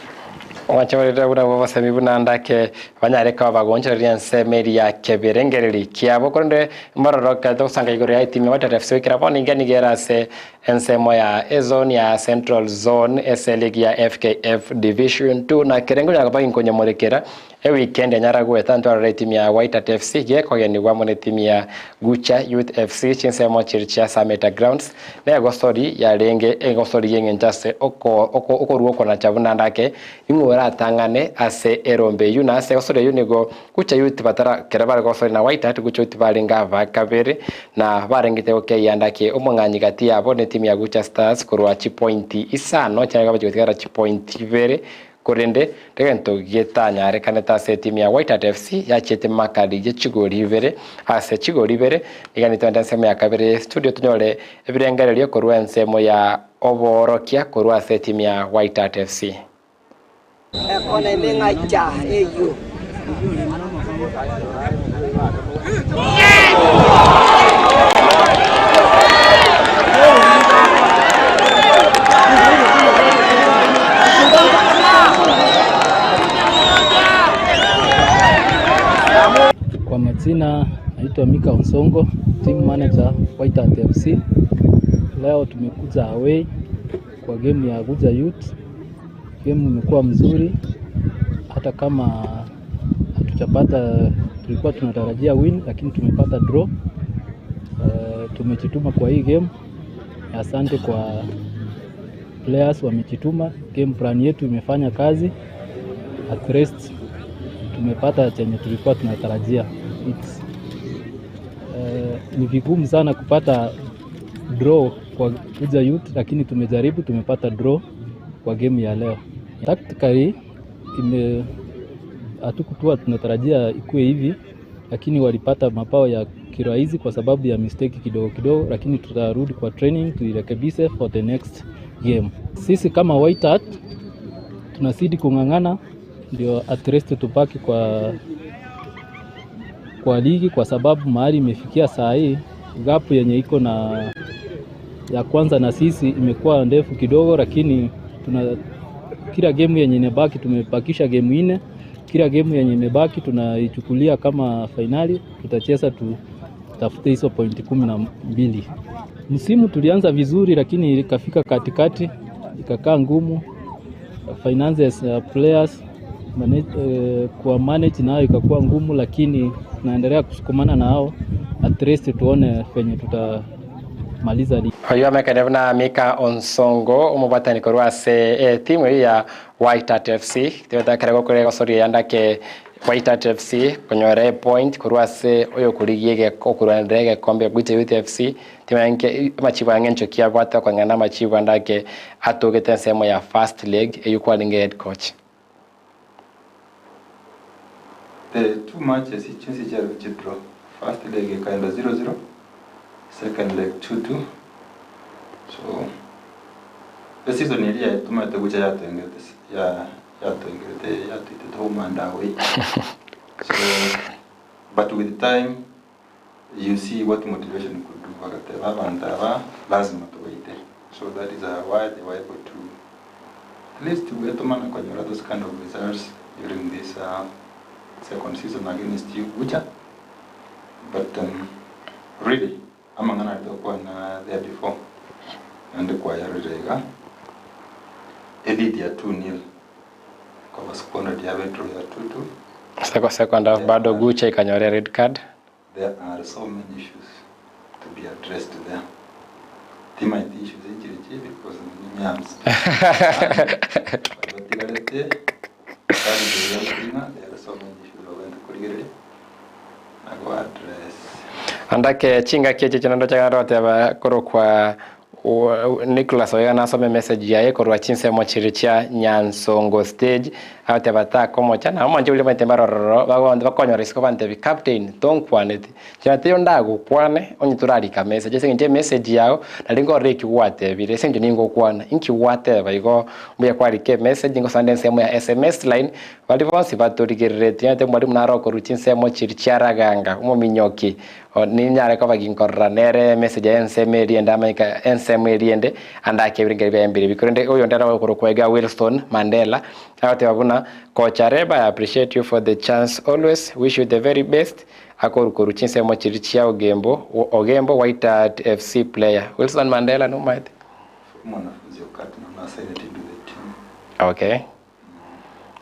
Omwanche buna bw'obosemi buna ndake banyare koba bagoonchoreria ensemo eria ya kebirengereri kiabo, korende mbororoke togosanga igoro ya etimu ya Wydad FC goikera bono inga nigo ere ase ensemo ya ezone ya Central Zone ase eligi ya FKF Division 2 na kerengo ya koba ginkonyemorekera. Eweekend enyara goeta ntwarore etimu ya White FC gekogenigwa amo netimu ya Gucha Youth FC chinsemo chiri chia Sameta Grounds na egosori yarenge egosori y'eng'encho ase okorua okonacha buna ndake ing'o oratang'ane ase erombe eyio na ase egosori eyio nigo Gucha Youth batara kero bare gosori na White Hart Gucha Youth barenge aba kabere na barengete gokeyia ndake omong'anyi gati yabo netimu ya Gucha Stars korwa chipointi isano chiarenge gochia gotigara chipointi ibere Korende egento getanyarekanete ase etimu ya White Hart FC yachiete makari ye chigori ibere ase chigori ibere nigo nitwende ensemo ya kabere studio tonyore ebirengererio korwa ensemo ya oboorokia korwa ase etimu ya White Hart FC. Ekona emeng'acha eyio. Kwa majina naitwa Mika Onsongo, team manager White Hart FC. Leo tumekuja away kwa game ya Guja Youth. Game imekuwa mzuri hata kama hatujapata, tulikuwa tunatarajia win lakini tumepata draw. Tumejituma kwa hii game. Asante kwa players wamejituma. Game plan yetu imefanya kazi, at least tumepata chenye tulikuwa tunatarajia. It's, ni vigumu sana kupata draw kwa Kuja Youth, lakini tumejaribu, tumepata draw kwa game ya leo. Tactically ime hatukuwa tunatarajia ikuwe hivi, lakini walipata mabao ya kirahisi kwa sababu ya mistake kidogo kidogo, lakini tutarudi kwa training tuirekebishe for the next game. Sisi kama White Hart tunazidi kung'ang'ana ndio at least tubaki kwa ligi, kwa sababu mahali imefikia saa hii gap yenye iko na ya kwanza na sisi imekuwa ndefu kidogo, lakini tuna kila game yenye imebaki, tumebakisha game nne. Kila game yenye imebaki tunaichukulia kama fainali, tutacheza tutafute hizo pointi 12. Msimu tulianza vizuri, lakini ikafika katikati ikakaa ngumu. Finances ya players manage, kwa manage nayo ikakuwa ngumu, lakini tunaendelea kusukumana na hao at least tuone venye tutamaliza ligi. Oyo amekene buna Mika Onsongo omobwatani korwa ase etimu eyio ya White Hart FC tigotakere gokora egosoria yandake White Hart FC konyora epoint korwa ase oyokorigia egeko okorwanera egekombe Gucha Youth FC timanke amachibo ang'encho ki abwate okong'ana amachibo andake atogete ensemo ya first leg eyio kwarenge head coach. The two matches chinsi chia draw. First leg ikaenda 0-0, second leg 2-2. So the season iri tumete gucha yatwengerete ya yatwengerete yatwitete home and away. So but with time you see what motivation could do bakateba abantu aba lazima tubaite. So that is why they were able to at least wetomana konyora those kind of results during this second season against you Gucha. But really amang'ana alitokuwa na there before and kwayarorega lead ya 2-0 kwa squandered ya draw ya 2-2. Second half bado Gucha ikanyore red card. There are so many issues to be addressed there. Team issues injiriki because ni myams. Batigarete there are so many issues wagenda kurigereria na go address. Andake chinga kieche chinando chagaroteba korokwa Nicholas oyo nasome message yaye korwa chinsemo chiri chia Nyansongo stage agateba takomocha na omonche uri maite barororo bagonde bakonyora isiko bantebi captain tonkwaneti chate ndagukwane onye turarika message ase eng'encho emessage yao nari ngorora eki gwatebire ase eng'encho ningokwana inki gwateba igo mbuya kwarika emessage ngosande ensemo ya SMS line bari bonsi batorigereretie ate mwarimu naro okorwa chinsemo chiri chiaraganga omominyoki ninyare koba ginkorora nere message ya ensemo eriende amaika ensemo eriende andake ebirenge bia mbere bikorende oyo ndera okorwa kwega Wilson Mandela agateba buna Coach Areba, I appreciate you for the chance always wish you the very best akorukoru chinsemo chiri chia Ogembo Ogembo White Hart FC player Wilson Mandela numaete Mwanafunzi wakati na assigned to the team. Okay.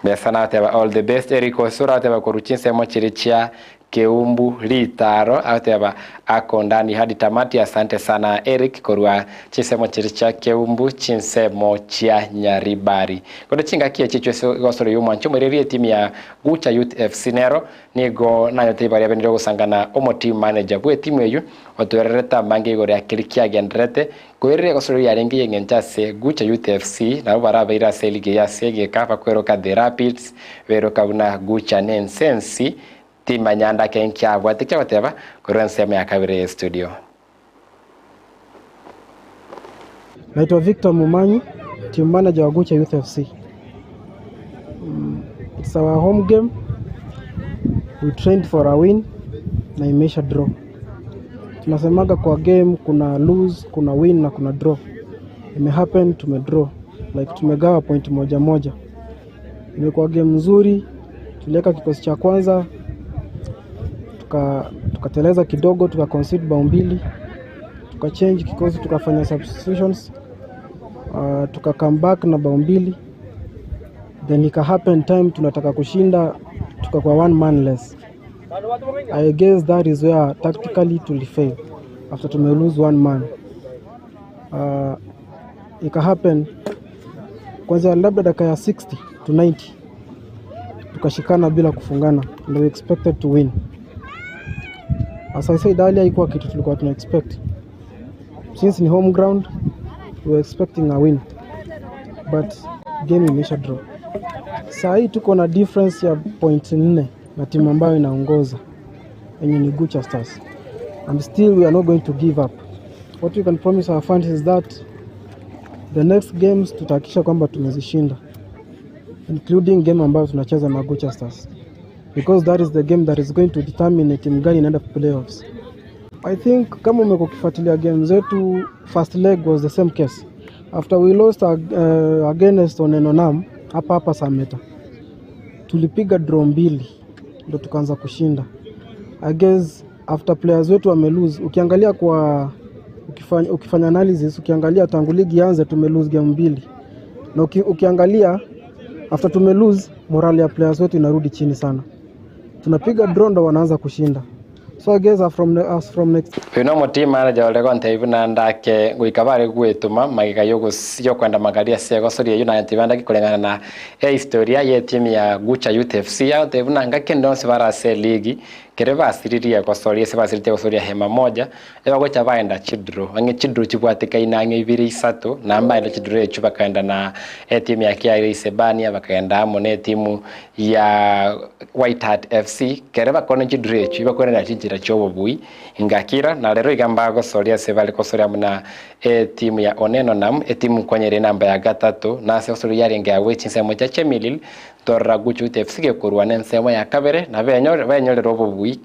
Besa nateba all the best Eric Osoro ateba korwa chinsemo chiri chia Keumbu Ritaro ateba ako ndani hadi tamati asante sana Eric korwa chinsemo chiri chia Keumbu chinsemo chia Nyaribari. Kondo chingaki echi echio gosoro y'omwancho omoireri etimu ya Gucha Youth FC nero nigo nanyete ibare yabenire ogosangana omo team manager bwe etimu eyio otwererete amange igoro ya keri kiagendererete Koerire egosoro yarenge y'engencho ase Gucha Youth FC nabo barabeire ase eligi eye ase egeka bakweroka The Rapids beroka buna Gucha nensensi timanya ndake nkiabwate kiagoteba korwa ensemo ya kabere ye studio. Naitwa Victor Mumanyi, team manager wa Gucha Youth FC. It's our home game. We trained for a win na imeisha draw. Tunasemaga kwa game kuna lose, kuna win na kuna draw. Ime happen tume draw. Like tumegawa point moja moja. Imekuwa game nzuri, tuliweka kikosi cha kwanza tukateleza kidogo, tuka concede bao mbili, tuka change kikosi, tukafanya substitutions, tuka come back na bao mbili, then ika happen time tunataka kushinda, tukakuwa one man less. I guess that is where tactically tulifail after tume lose one man. Ika happen kwanza labda dakika ya 60 to 90 tukashikana bila kufungana and we expected to win. As I said earlier, haikuwa kitu tulikuwa tuna expect. Since ni home ground, we were expecting a win, but game imeisha draw. Saa hii tuko na difference ya point 4 na timu ambayo inaongoza yenye ni Gucha Stars, and still we are not going to give up. What we can promise our fans is that the next games tutahakikisha kwamba tumezishinda, including game ambayo tunacheza na Gucha Stars, because that is the game that is going to determine timu gani inaenda playoffs. I think kama umekuwa ukifuatilia game zetu, first leg was the same case. After we lost against Onenonam hapa hapa Sameta, tulipiga draw mbili ndo tukaanza kushinda. I guess after players wetu wame lose, ukiangalia kwa ukifanya analysis, ukiangalia tangu ligi ianze tume lose game mbili, na ukiangalia after tume lose, morale ya players wetu inarudi chini sana. Tunapiga draw ndo wanaanza kushinda. So I guess as from next Uyu no team manager ore gontebia buna ndake goika bare gwetuma magega yokwenda magari ase egosoria eyio naye tibanda gikoreng'ana na ehistoria ya etimu ya Gucha Youth FC agotebia buna ngaki ende onsi bare ase eligi kere basiririe egosoria ase basiritie egosoria hema moja ebagocha baenda chidraw ang'e chidraw chibwatekaine ang'e ibere isato na mbaenda chidraw echio bakaenda na etimu ya KRA Isebania bakaenda amo na etimu ya White Hat FC kere bakone chidraw echio bakwenera chinchera chia obobui ngakira na rero iga mbagosoria ase bare kosoria muna etimu ya Oneno Nam etimu nkonyere enamba ya gatato na ase gosoria yarenge agwo chinsemo chia Chemelil torora Gucha Youth FC gekorwa na ensemo ya kabere na benyorera obobui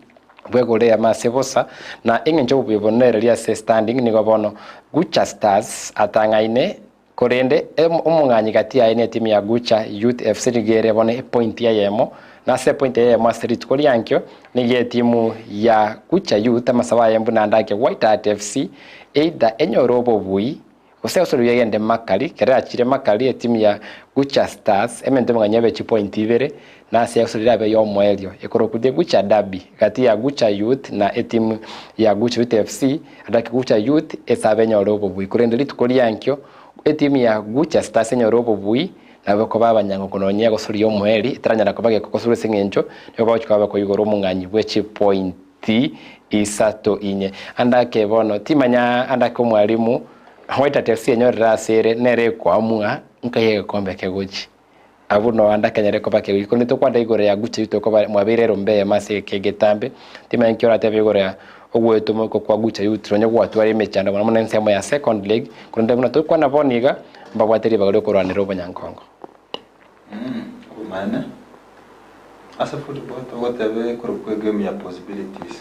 bwegore amase bosa na eng'encho obobui bonereria ase standing nigo bono Gucha Stars atang'aine korende omong'anyi gati yaye na etimu ya Gucha Youth FC nigo ere bono epoint eyemo na ase epoint eyemo ase rituko riankio nigo etimu ya Gucha Youth amasabo aye mbuna ndake White Hat FC either enyore obobui gose osoro yegende makari kere achire makari etimu ya Gucha Stars emente omong'anyi abe chipoint ibere na ase osoro abe yomoerio ekorokutie Gucha Derby gati ya Gucha Youth na etimu ya Gucha Youth FC adake Gucha Youth esabe enyore obobui korende rituko riankio etimu ya Gucha Stars enyore obobui nabo koba abanyango kononya gosoria omoeri etaranyara koba gekokosura ase eng'encho nigo bagochika bakoigora omong'anyi bwe chipointi isato inye andake bono timanya andake omwalimu White Hat FC enyorera ase ere nere ekoamua nkai egekombe kegochi abwo no andake nyare koba kegochi korende tokwanda igoro ya Gucha Youth okoba mwabeire erombe eyemo ase eke getambe timanya nki oratebe igoro ya ogwetoma oko kwa Gucha Youth nonye gwatwara emechando mono mono ensemo ya second leg korende buna tokwana bono iga mbabwate ribaga riokorwanera obonyankongo. Obomaene, ase football togoteba ekorokwa egame ya possibilities.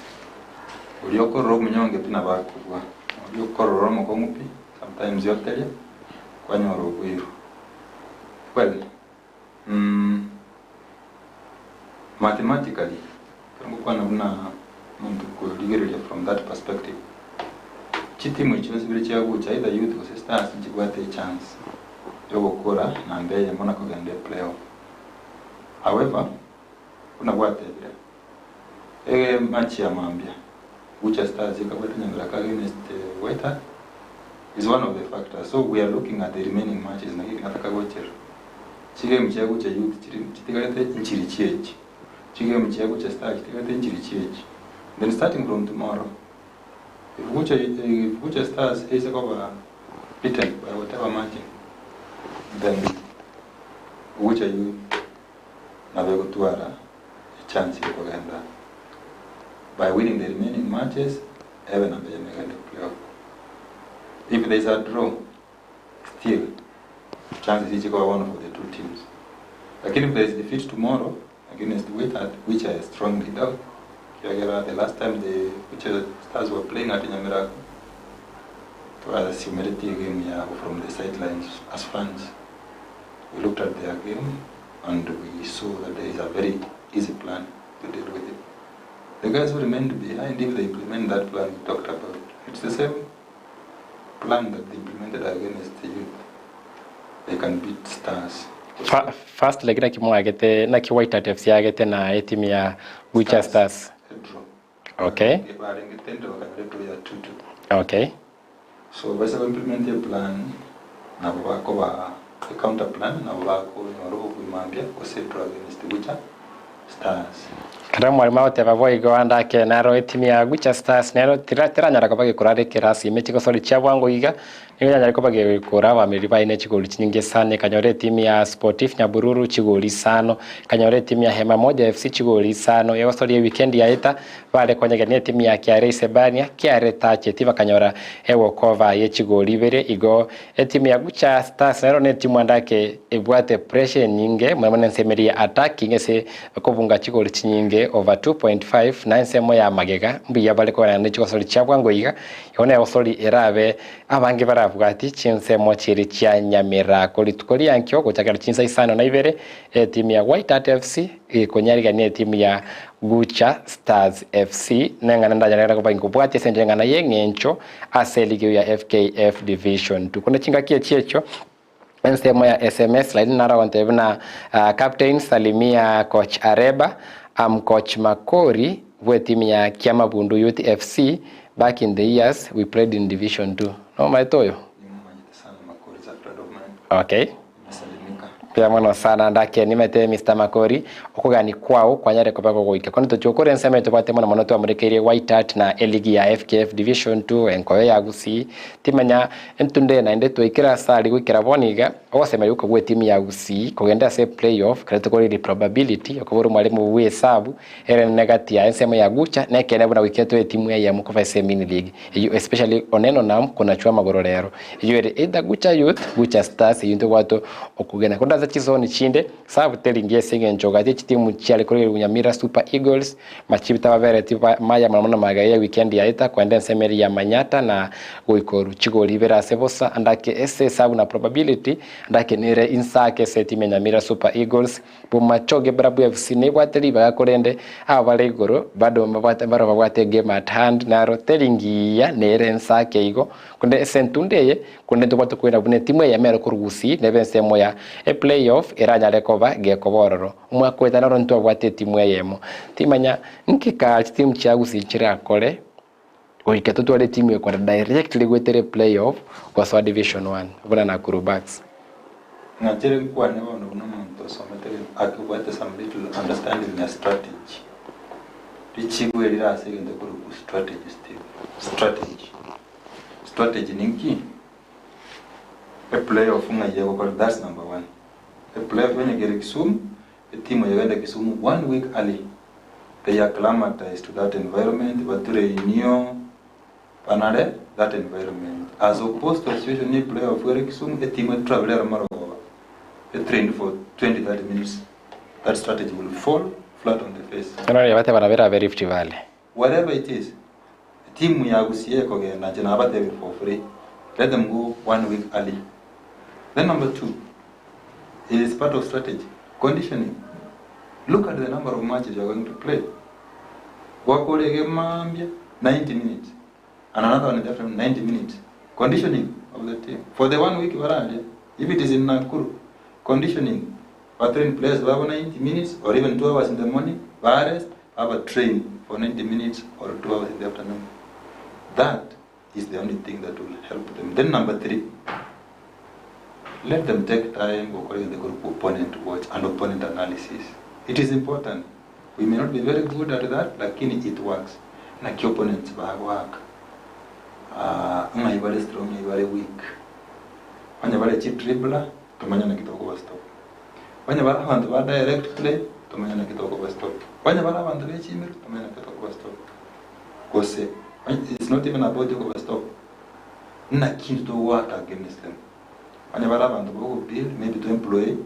Oria okorora omonyonge pi nabo akobua, oria okorora omokong'u pi sometimes yoteria kwanyora oboiru. Well, mathematically ekero ngokwana buna omonto okorigereria from that perspective, chitimu echi chionsi bire chiagocha either youth gose stars nchibwate echance yogokora namba eyemo na kogenda eplayoff. However, buna gwatebire, ematch ya mambia, Gucha Stars ekabwate Nyamiraka against White Hart is one of the factors. So we are looking at the remaining matches naki nataka gochera. Chigame chia Gucha Youth chiri chitigarete nchiri chiechi. Chigame chia Gucha Stars chitigarete nchiri chiechi. Then starting from tomorrow, if Gucha, if Gucha Stars is koba beaten by whatever margin, then Gucha Youth nabo egotwara echance ya kogenda by winning the remaining matches ebe namba eyemo egende playoff. If there is a draw, still chances ichikoba one for the two teams. Lakini if there is defeat tomorrow against Wydad, which I strongly doubt, kiagera the last time the Gucha Stars were playing at Nyamirago, twasiumereti game yabo from the sidelines as fans. We looked at their game and we saw that there is a very easy plan to deal with it. The guys who remained behind, if they implement that plan we talked about, it's the same plan that they implemented against the youth. They can beat Stars. First leg naki mwagete naki White Hat FC yagete na etimu ya Gucha Stars. Draw. Okay. Barengete bakanyora draw ya 2-2. Okay. So basa implement a plan nabo bakoba a counter plan nabo bakonyora obuimambia gose draw against Gucha Stars. Kara mwarimu agoteba boigo andake naro etimu ya Gucha Stars nero tiranyara koba gekorara ekerasi ime chigosori chia bwango iga nigo yanyare koba gekora abameri baine chigori chinyinge sana ekanyora etimu ya Sportif Nyabururu chigori isano ekanyora etimu ya Hema Moja FC chigori isano egosori weekend yaeta bare konyegenia etimu ya Kiare Isebania Kiare tacheti bakanyora egokova ye chigori ibere igo etimu ya Gucha Stars nero ne etimu andake ebwate pressure nyinge mono ensemeri ya attacking ase kobunga chigori chinyinge over 2.5 na ensemo ya magega mbuya bare kogana ne chigosori chia bwango iga igo na egosori erabe abange barabwati chinsemo chiri chia Nyamirako rituko riankio gochakera chinsa isano na ibere etimu ya White Hat FC ekonyarigania etimu ya Gucha Stars FC neng'ana ndanyarera koba inkobwati ase eng'ana ya eng'encho ase eligi ya FKF Division 2 kone chingaki echi echo ensemo ya SMS lakini naragontebia buna captain salimia coach Areba am coach Makori bwe timu ya Kiamabundu Youth FC back in the years we played in Division 2 no maito oyo okay. Pia mono sana ndake nimete Mr. Makori okogani kwao kwanyare koba gogoika kono tochokore ensemo tobate mono mono twamurekeire White Hat na eligi ya FKF Division 2 enkoyo ya Gusii timenya entunde naende twikira sari gwikira boniga ogosemeri guka gwe timu ya Gusii kogenda ase playoff kare tukorire probability okobora mwarimu bwe hesabu ere negati ya ensemo ya Gucha nekene buna gwiketwe timu ya yamu kova ase mini league eyo especially oneno nam kuna chwa magoro rero eyo ere either Gucha Youth Gucha Stars eyo ntobwato okugenda kondaza chizoni chinde sabu teringie ase eng'encho gati chitimu chiare kore Nyamira Super Eagles machibita babereti maya mono magaya weekend yaeta kwenda ensemeri ya Manyata na goikoru chigori ibere ase bosa andake ese hesabu na probability andake nere insake ase timu ya Nyamira Super Eagles Bomachoge Brabu FC nebwate ribaga korende aba bare igoro bado babwate baro babwate game at hand naro teringiya nere ensake igo kunde ese entundeye kunde ntobwate kwenda buna etimu eye mere korugusi nebe ensemo ya e playoff eranyare koba gekobororo omwaka oeta naro ntwabwate etimu eyemo timanya nkika chitimu chia Gusii chirakore goika totware etimu ekwenda directly gwetere playoff gosoa division 1 buna Nakuru Bucks. Ng'achere nkwane bono buna omonto osomete akibwate some little understanding ya strategy. Richibu erire ase egento korokwa strategy Steve. Strategy. Strategy ninki? A playoff ng'ai egokora that's number one. A playoff enyegere Kisumu, etimu yegenda Kisumu one week early. They acclimatized to that environment, batrainio banare that environment. As opposed to a situation ni playoff where Kisumu, etimu travel marogoba. They trained for 20-30 minutes. That strategy will fall flat on the face. Naro bate barabera be Rift Valley. Whatever it is, timu ya Gusii ekogenda nche nabatebe for free. Let them go one week early. Then number two is part of strategy. Conditioning. Look at the number of matches you are going to play. Wakorege mambia 90 minutes. And another one in the afternoon, 90 minutes. Conditioning of the team. For the 1 week baranje, if it is in Nakuru, conditioning. Ba train players babo 90 minutes or even 2 hours in the morning, ba rest, baba train for 90 minutes or 2 hours in the afternoon. That is the only thing that will help them. Then number 3, let them take time gokora egento ekorokwa opponent watch and opponent analysis. It is important. We may not be very good at that, lakini it works. Naki opponents bagoaka, ah, ng'ai bare strong, ng'ai bare weak. Onye bare chidribbler, tomanye naki tokoba stop. Onye bare abanto ba direct play, tomanye naki tokoba stop. Onye bare abanto be chimiru, tomanye naki tokoba stop. Gose, onye it's not even about okoba stop, naki intwe togoaka against them. Onye bare abanto bogo build, maybe to employ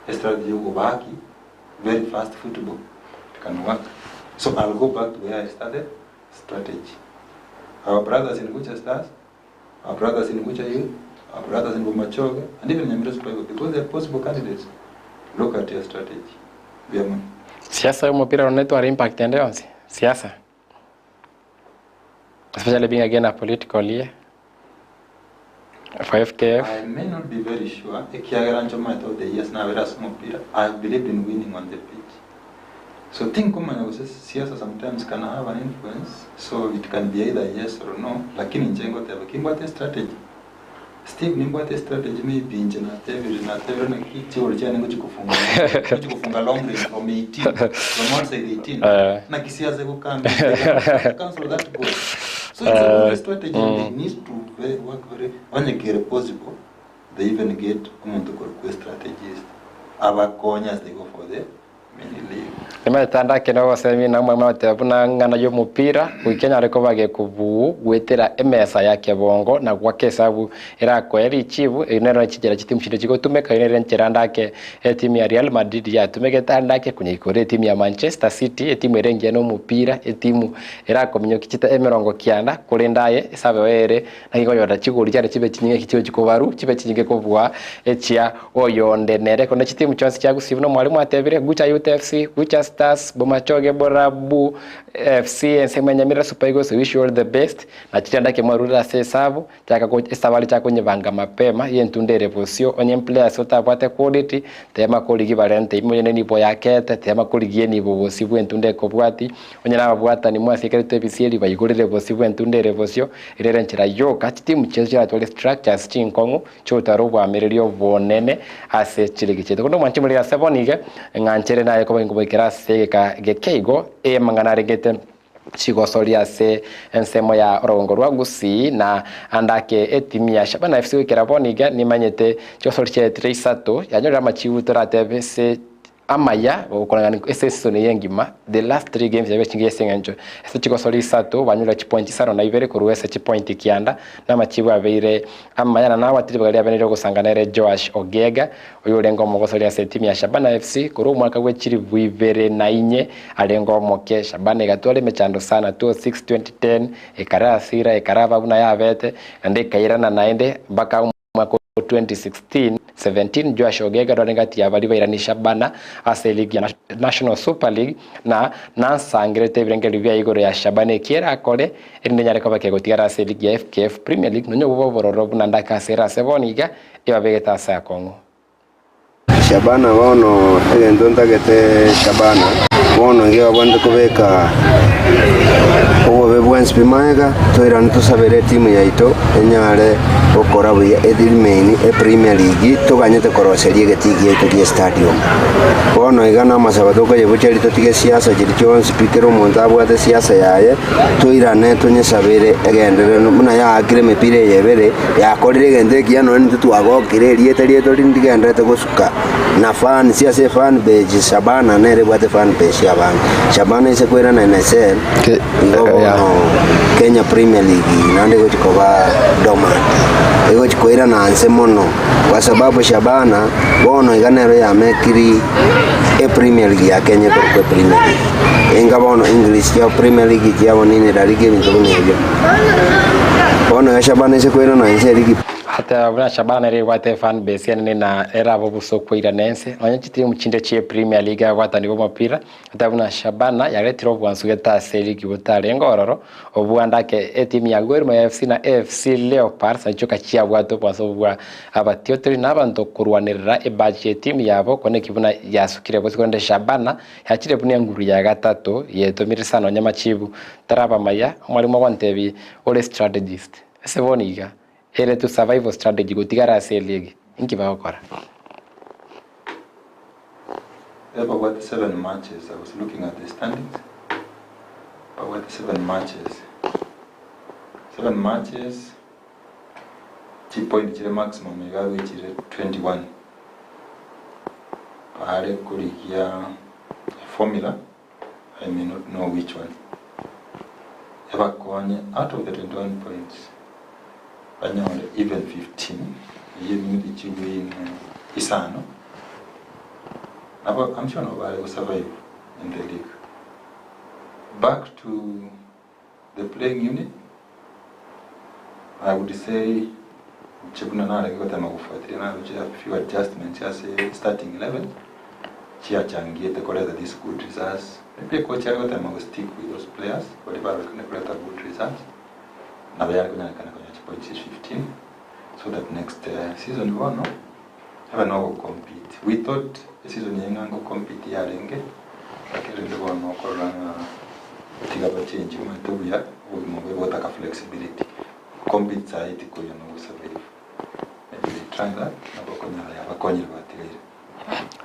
a strategy ya okobaki very fast football, it can work. So I'll go back to where I started, strategy. Our brothers in Gucha Stars, our brothers in Gucha Youth, our brothers in Bomachoge, and even Nyamira Super Eagles, because they are possible candidates. Look at your strategy. Mbuya mono. Siasa y'omopira rono netware impact ende yonsi? Siasa? Especially being again a political year for FKF. I may not be very sure ekiagera inche omanyete over the years nabere ase omopira I have believed in winning on the pitch so tinkomanya gose siasa sometimes can have an influence so it can be either yes or no lakini inche ngoteba ki mbwate estrategy Steve nimbwate estrategy maybe inche natebire natebire naki chigoro chiane ngochi kofunga ngochi kofunga long range from 18 from outside 18 Eh. naki siasa egokamba cancel that goal so it's a long strategy and they need to very, work very onye kere possible they even get omonto korokwa estrategist abakonye as they go for the Nimanyete ande ake nogosemi na omwalimu agoteba buna ng'ana y'omopira goika enyare koba gekobuu goetera emesa ya kebongo na goaka esabu erakoe richibu. Eyio nero chinchera chitimu chinde chigotumeka. Eyio nere enchera ande ake etimu ya Real Madrid yatumegete ande ake konyaikora etimu ya Manchester City etimu ere engiya nomopira etimu erakominyokia chita emerongo kianda korende aye esabu ere Naki koyora chigori chiane chibe chinyinge eki chigochia kobarwa, chibe chinyinge kobua echia oyonde nere. Korende chitimu chionsi chia Gusii buna omwalimu atebire, Gucha Youth FC, Gucha Stars, Bomachoge Borabu FC, ensemo ya Nyamira Super Eagles, we wish you all the best. Na chiria ndake mwarurire ase esabu, chaka go esabari chaka konyebanga mapema, y'entunda ere bosio, onye mplayers otabwate quality, tema korigia barente ime onye nenibo yakete, tema korigia enibo bosio bw'entunda ekobwati, Onye nababwatani mwasiekerete ebisieri baigorere bosio bw'entunda ere bosio, ere ere enchera yoka chitimu chiaito chiratware structures chinkong'u chiogotwara obwamereri obonene ase chirigi chiaito. Korende omwanchi morire ase bono iga, ng'anchere naye koba inkoboikera ase egeka geke igo, amang'ana arengete chigosoria ase ensemo ya orogongo rwa Gusii na ande ake etimu ya Shabana FC goikera bono iga nimanyete chigosori chiaetire isato yanyorire amachibu toratebe ase Amaya gokoreng'ana ase esisoni eye engima, the last three games yabe chingiya ase eng'encho ase chigosori isato banyora chipointi isano na ibere korwa ase chipointi kianda, na amachibu abeire amaya na nabwate ribaga riabeneire ogosanga nere Joash Ogega oyo orenge omogosori ase etimu ya Shabana FC korwa omwaka bwe chilifu ibere na inye arenge omoke. Shabana egatwara emechando sana 2006, 2010 ekara asira ekaraba buna yabete naende ekairana naende mpaka Omwaka o 2016, 17 Joash Ogega rore ngati ya baria bairani Shabana ase eligi ya National Super League na nansangerete ebirengererio bia igoro ya Shabana eki erakore erinde enyare koba kegotigara ase eligi ya FKF Premier League nonya obobe obororo buna ndakasere ase bono iga ebabegete ase akong'u. Shabana bono egento ntagete Shabana bono iga babwenerete kobeka obobe bwensi pi magega toirane tosabere etimu yaito enyare gokora buya ethi remain e premier league toganyete koroseria egetii giaito gie stadium. Bono iga na amasabo tokoyebucheria totige siasa chiria chionsi pi kera omonto abwate siasa yaye toirane tonyesabere egenderere buna yaakire emepira eye ebere. Yakorire egento ekiya nonya intwe twagokire erieta riaito rigendererete gosuka na fans ase efan page Shabana nere ebwate fan page y'abange Shabana ase koirana NSL igo bono Kenya Premier League naende egochi koba dormant egochi koirana nse mono kwa sababu Shabana bono iga nero yamekiri epremier league ya Kenya ekorokwa epremier league enga bono English chiabo premier league chiabo nini La Liga ebinto buna ebio. Bono iga Shabana ase koirana inse erigi. Ogoteba buna Shabana nere ebwate fan base enene na erabe obosa okoirana ense nonye chitimu chinde chie Premier League ababwatani b'omopira goteba buna Shabana yaretire obwansu gete ase eligi botarenge ororo obwande ake etimu ya Gor Mahia FC na AFC Leopards nachio chiabwate obwansu obwo bwa abatiotori na abanto korwanerera ebachi y'etimu yabo koneki buna yasukire bosio korende Shabana yachire buna enguru ya gatato yetomire sana nonye machibu taraba maya omwalimu ogontebia ore strategist Ase bono iga, ere to survival strategy gotigara ase eligi, inki bagokora? Babwate seven matches, I was looking at the standings, babwate seven matches, seven matches, chipoint chire maximum iga abwo chire 21, bare korigia formula I may not know which one ebakonye out of the 21 points banyore even 15 eyio eminti chiwin isano nabo I'm sure nabo bare go survive in the league. Back to the playing unit I would say inche buna narenge gotema gofuatilia naroche a few adjustments ase starting 11 chiachangiete koreta these good results. Maybe coach are gotema go stick with those players baria barorekane koreta good results nabo yare konyarekana konya chipoints 15 so that next season bono ebe nogo compete. We thought eseason eye ng'a ngo compete yarenge lakini rende bono okorora ng'a tiga bachenji omanyete buya obogima obo bogotaka flexibility. Compete sayi tikoiyo nogo survive. Maybe they try that nabo okonyora yabakonyire batigaire.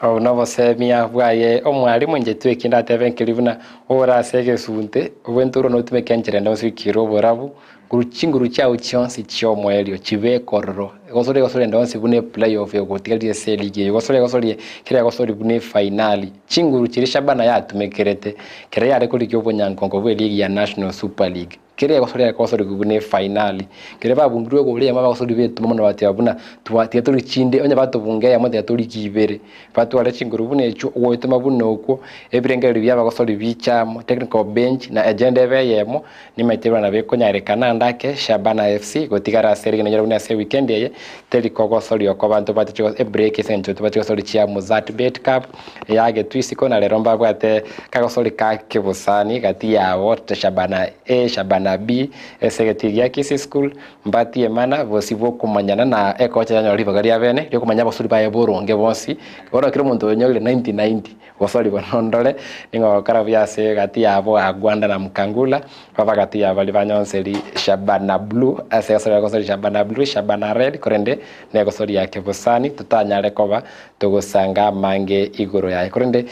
Obo nobosemia bwaye omwalimu inche tweki ndatebe nkeri buna ore ase egesunte obwente notumeke enchera ende yonsi oikere oborabu Korwa chinguru chiao chionsi chi'omoerio chibeke ororo, egosori egosori ende yonsi buna eplay-off egotigaria ase eligi eye, gosori egosori kera egosori buna efainali. Chinguru chiria Shabana yatumekerete kera yare korigia obonyankonko bw'eligi ya National Super League. Kera egosori yare kogosorigwa buna efainali. Kera babungirwe egori eyemo abagosori betuma mono bateba buna twa tiga tori chinde onye batobunga eyemo tiga torigie ibere. Batware chinguru buna echio, ogoetoma buna okwo, ebirengererio bi'abagosori biche amo, technical bench, na agenda ebe eyemo, Nimaete buna nabo ekonyarekana ande ake Shabana FC gotigara ase rigena riria buna ase ewikendi eye teri kogosoria oko abanto batiche ebreak ase eng'encho tobati gosoria chia Mozzart Bet Cup eyagetwe isiko na rero mbabwate kagosori ka kebosani gati yabo Shabana A Shabana B ase egetii gia Kisii School mbatie mana bosio bwokomanyana na ekocha yanyora ribaga ria bene riokomanya abasori baye boronge bonsi bono kera omonto onyorire 90-90. Gosorigwa nondore, nigo gokora buya ase egati yabo Agwanda na Mkangula, baba gati ya baria banyonseri Shabana Blue, ase egosori bagosori Shabana Blue, Shabana Red, korende negosori ya kebosani totanyare koba togosanga amange igoro yaye. Korende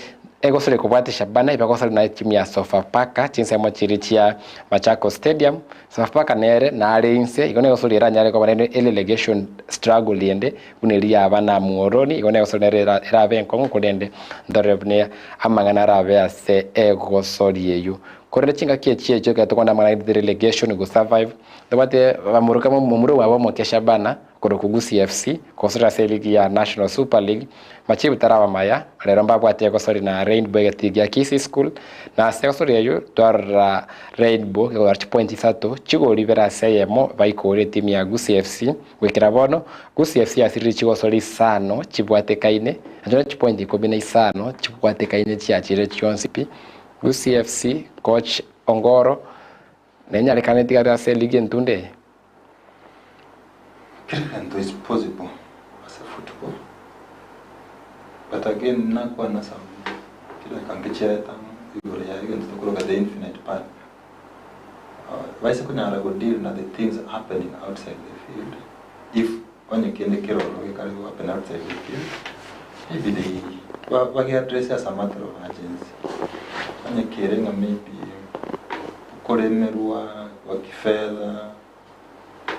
egosori ekobwatia Shabana ebagosori naye timu ya Sofapaka chinsemo chiria chia Machakos Stadium, Sofapaka nere nare inse, igo negosori eranyare koba naende erelegation struggle ende buna eria yaba na Muoroni, igo negosori nere erabe enkong'u, korende ntorore buna amang'ana arabe ase egosori eyio. Korende chingaki echi echio ekero tokwana amang'ana a relegation go survive, ntobwate bamura momura omwabo omoke Shabana korwa Gusii FC, gosorera ase eligi ya National Super League, Machibu taraba maya, rero mbabwate egosori na Rainbow egetii gia Kisii School, na ase egosori eyio twarora Rainbow egokora chipointi isato, chigori ibere ase eyemo baikore etimu ya Gusii FC. Goikera bono, Gusii FC yasirire chigosori isano chibwatekaine, nachio ne chipointi ikomi na isano chibwatekaine chiachire chionsi pi. Gusii FC, coach Ongoro, nenyarekane etigare ase eligi entunde eye? Kera egento is possible ase football but again nakwana some chidakika nke chiaeta igoro ya egento tokoroka the infinite path. Baise konyara go deal na the things happening outside the field if onye kende kere ororo gekare go happen outside the field maybe they bage address as a matter of urgency. Onye kere ng'a maybe okoremerwa gwa kifedha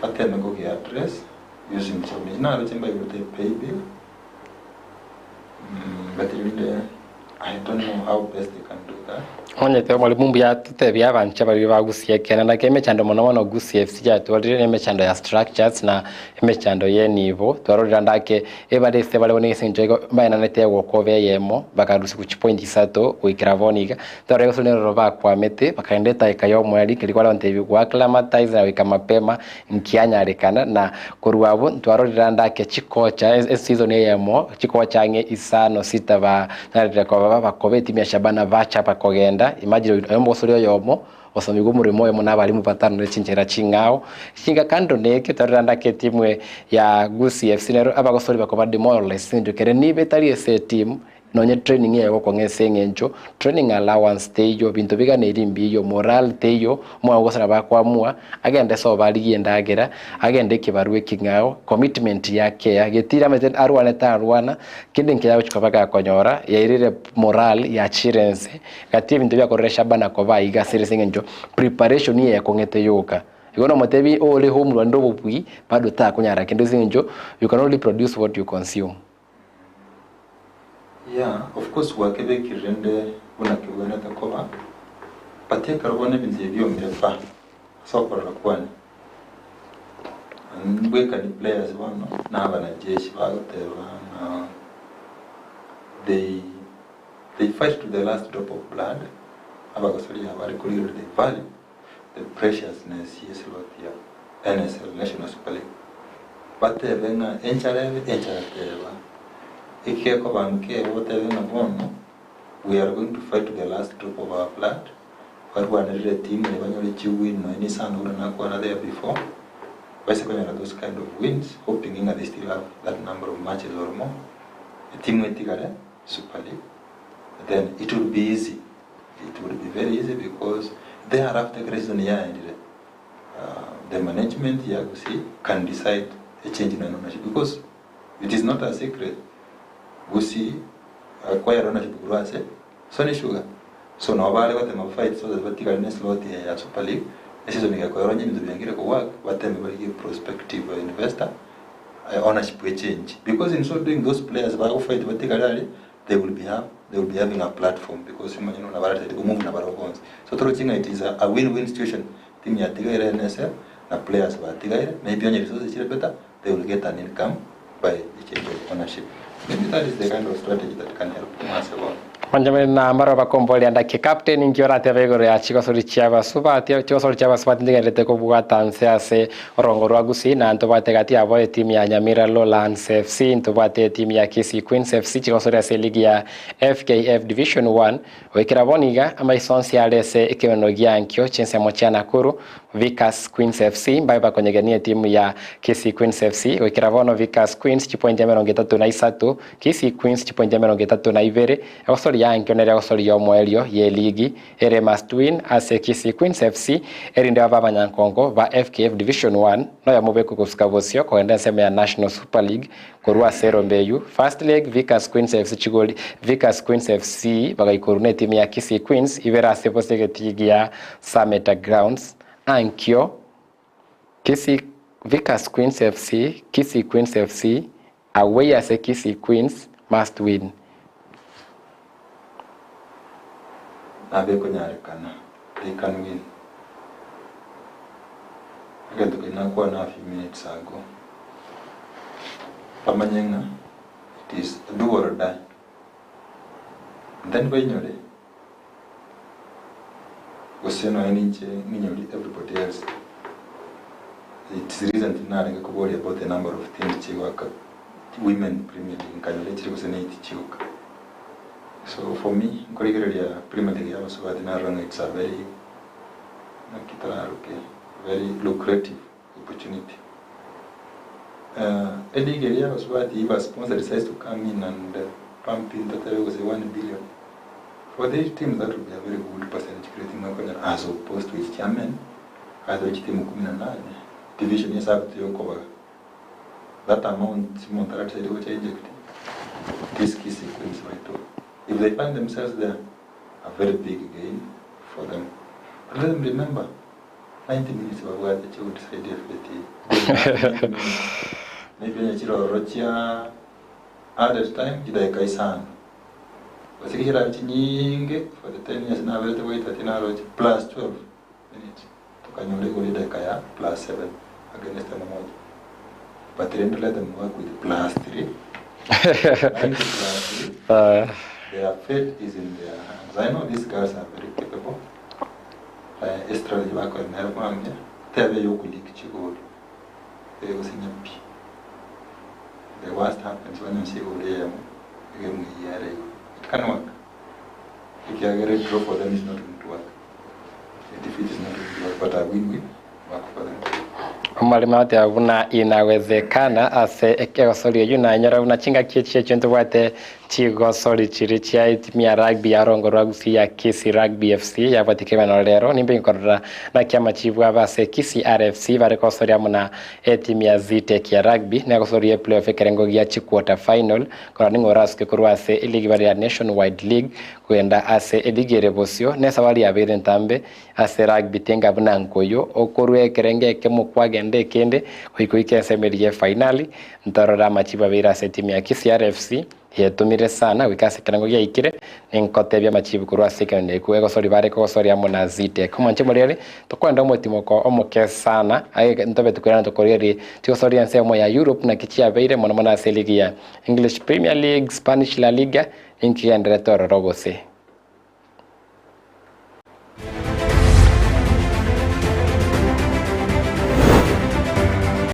bateme koge address using some means. Naroche mbaigwete paybill but rinde. I don't know how best they can do that. Onyete omwalimu mbuya totebie abanche baria ba Gusii ekeene naki emechando mono mono Gusii FC yatwarire ne emechando ya structures na emechando ye enibo twarorire ande ake ebare ase bare bono ase eng'encho igo mbaenanete egokoba eyemo bakarusia chipoint isato goikera bono iga twarorire gose neroro bakwamete bakaenda edageka ya omoerio keria kwarentire goacclimatize na goika mapema Nkianyarekana, na korwa abwo ntwarorire ande ake chikocha eseason eyemo, chikocha ang'e isano sita banyarire koba bakoba etimu ya Shabana bachapa kogenda, imagine oyo omogosori oyomo osomigwe omoremo oyomo na abalimu batano ne chinchera ching'ao. Chinga kando na ekio twarorire ande ake etimu ya Gusii FC nero abagosori bakoba demoralized ase eng'encho kere niba etari ase etimu Nonye training eye egokong'a ase eng'encho, training allowance teiyo, binto biganeiri mbiiyo, morale teiyo, omwana gose nabo akoamua, agende sobo arigie endagera, agende ekebarua eking'ao, commitment yakea, getiri amaete arwane tarwana, kende nkeya agochi koba gakonyora, yairire morale yachire nse, gati ebinto biakorire Shabana koba aiga asere ase eng'encho, preparation eye ekong'ete yoka. Igo nomotebi ore home rwande obobui, bado takonyara kende ase eng'encho, you can only produce what you consume. Yeah, of course gwakebekire rende buna kebwenerete koba, but ekero bono ebinto ebi biomire pa ase okorora kwane, mbwekani players bono na abanajeshi bagoteba ng'a they they fight to the last drop of blood, abagosori aba bare korigereria they value the preciousness ye slot ya NSL, National Super League, batebe ng'a enchara ebe enchara teba, egekoba nkebe batebe ng'a bono we are going to fight to the last drop of our blood, barwanerere etimu eye banyore chiwin nonya na isano buna nakwana there before, baise konyora those kind of wins hoping ng'a they still have that number of matches or more, etimu etigare Super League, then it will be easy. It will be very easy because thereafter ekero season yaerire the management ya Gusii can decide a change in ownership because it is not a secret Gusii acquired ownership korwa ase Sony Sugar so nabo bare gotema ba fight so that batigare ne slot eye ya Super League eseason egekoera onye ebinto biangire ko work bateme barigie prospective investor ownership echange because in so doing those players bago fight batigare aria they will be have they will be having a platform because omanye nonya bararete ko move nabarabwo bonsi. So toroche ng'a it is a, a win win situation team yatigaire NSL na players batigaire maybe onye resources chire better they will get an income by the change of ownership. Maybe that is the kind of strategy that can help them ase bono. Onye na mbaro bakomboria ndaki captain inki oratebe igoro ya chigosori chi'abasubati chigosori chi'abasubati nchigendererete kobwata nse ase Orongo rwa Gusii na ntobwate gati yabo etimu ya Nyamira Lowlands FC, ntobwate etimu ya Kisii Queens FC chigosori ase eligi ya FKF Division One. Goikera bono iga, amaiso onsi are ase ekemenero gia ankio chinsemo chia Nakuru, Vickers Queens FC mbabe bakonyegenia etimu ya Kisii Queens FC. Goikera bono Vickers Queens chipointi emerongo etato na isato, Kisii Queens chipointi emerongo etato na ibere. Egosori ya ankio nere egosori y'omoerio y'eligi. Ere must win ase Kisii Queens FC erinde babe abanyankongo ba FKF Division One noyomo bwekwe gosuka bosio kogenda ensemo ya National Super League korwa ase erombe eyio. First leg Vickers Queens FC chigoli Vickers Queens FC bagaikorwa na etimu ya Kisii Queens ibere ase bosio egetii gia Sameta Grounds ankio Kisii Vickers Queens FC Kisii Queens FC away ase Kisii Queens must win. Nabo ekonyarekana, they can win. Egento keria nakwana a few minutes ago, bamanye ng'a it is do or die. And then bainyore, gose nonya ninche ng'inyori everybody else, it's recently narenge koboria about the number of teams chigoaka women premier league nkanyora echire gose na eight chioka. So for me, nkorigereria premier league ya abasubati narora ng'a it's a very naki toraroke very lucrative opportunity. Eleague eria ya abasubati if a sponsor decides to come in and pump in totebe gose 1 billion for these teams that will be a very good percentage creating okonyora as opposed to echi chia men ase chitimu kumi na nane division ase abwo tiyokobaga that amount omonto ara decide gocha inject this Kisii Queens baito if they find themselves there a very big gain for them but let them remember 90 minutes babwate chia godecide fate eye. Maybe onye chirororo chia added time chidakika isano. Gose chirabe chinyinge for the 10 years naberete goita tinaroche plus 12 minutes tokanyora igoro edakika ya plus 7 against Moja but rende let them work with plus 3 90 plus 3. Their fate is in their hands. I know these girls are very capable. Estrategy bakora nero kwangia tebe yokuleak chigoli egosinya pi. The worst happens when you see igoli eyemo egemu eyere igo. It can work. Ekiagera a draw for them is not going to work. A defeat is not going to work, but a win will work for them. Omwalimu agoteba buna inawezekana ase egosori eyio nanyora buna chingaki echi echio ntobwate chigosori chiria chia etimu ya rugby ya rongo rwa Gusii ya Kisii Rugby FC yabwatie kegweno rero nimbe nkorora naki amachibu abe ase Kisii RFC bare gosoria amo na etimu ya Zetech ya rugby negosoria eplayoff ekerengo gia chiquarter final korora ning'o orasuke korwa ase eligi bare ya Nationwide League kogenda ase eligi ere bosio nesabari yabeire entambe Ase rugby tenga buna nkoyo, okorua ekerengo ekemo kwagenda ekende goika oike ensemo eria y'efainali. Ntorore amachibu abeire ase etimu ya Kisii RFC yetomire sana goika ase ekerengo giaikire. Ninkotebie amachibu korwa ase ekenyoro ekio egosori bare kogosoria amo na Zetech. Omonche morere, tokoenda omotimoko omoke sana aye ntobe tokoirana tokorigereria chigosoria ensemo ya Europe naki chiabeire mono mono ase eligi ya English Premier League, Spanish La Liga, ninki genderete ororo gose.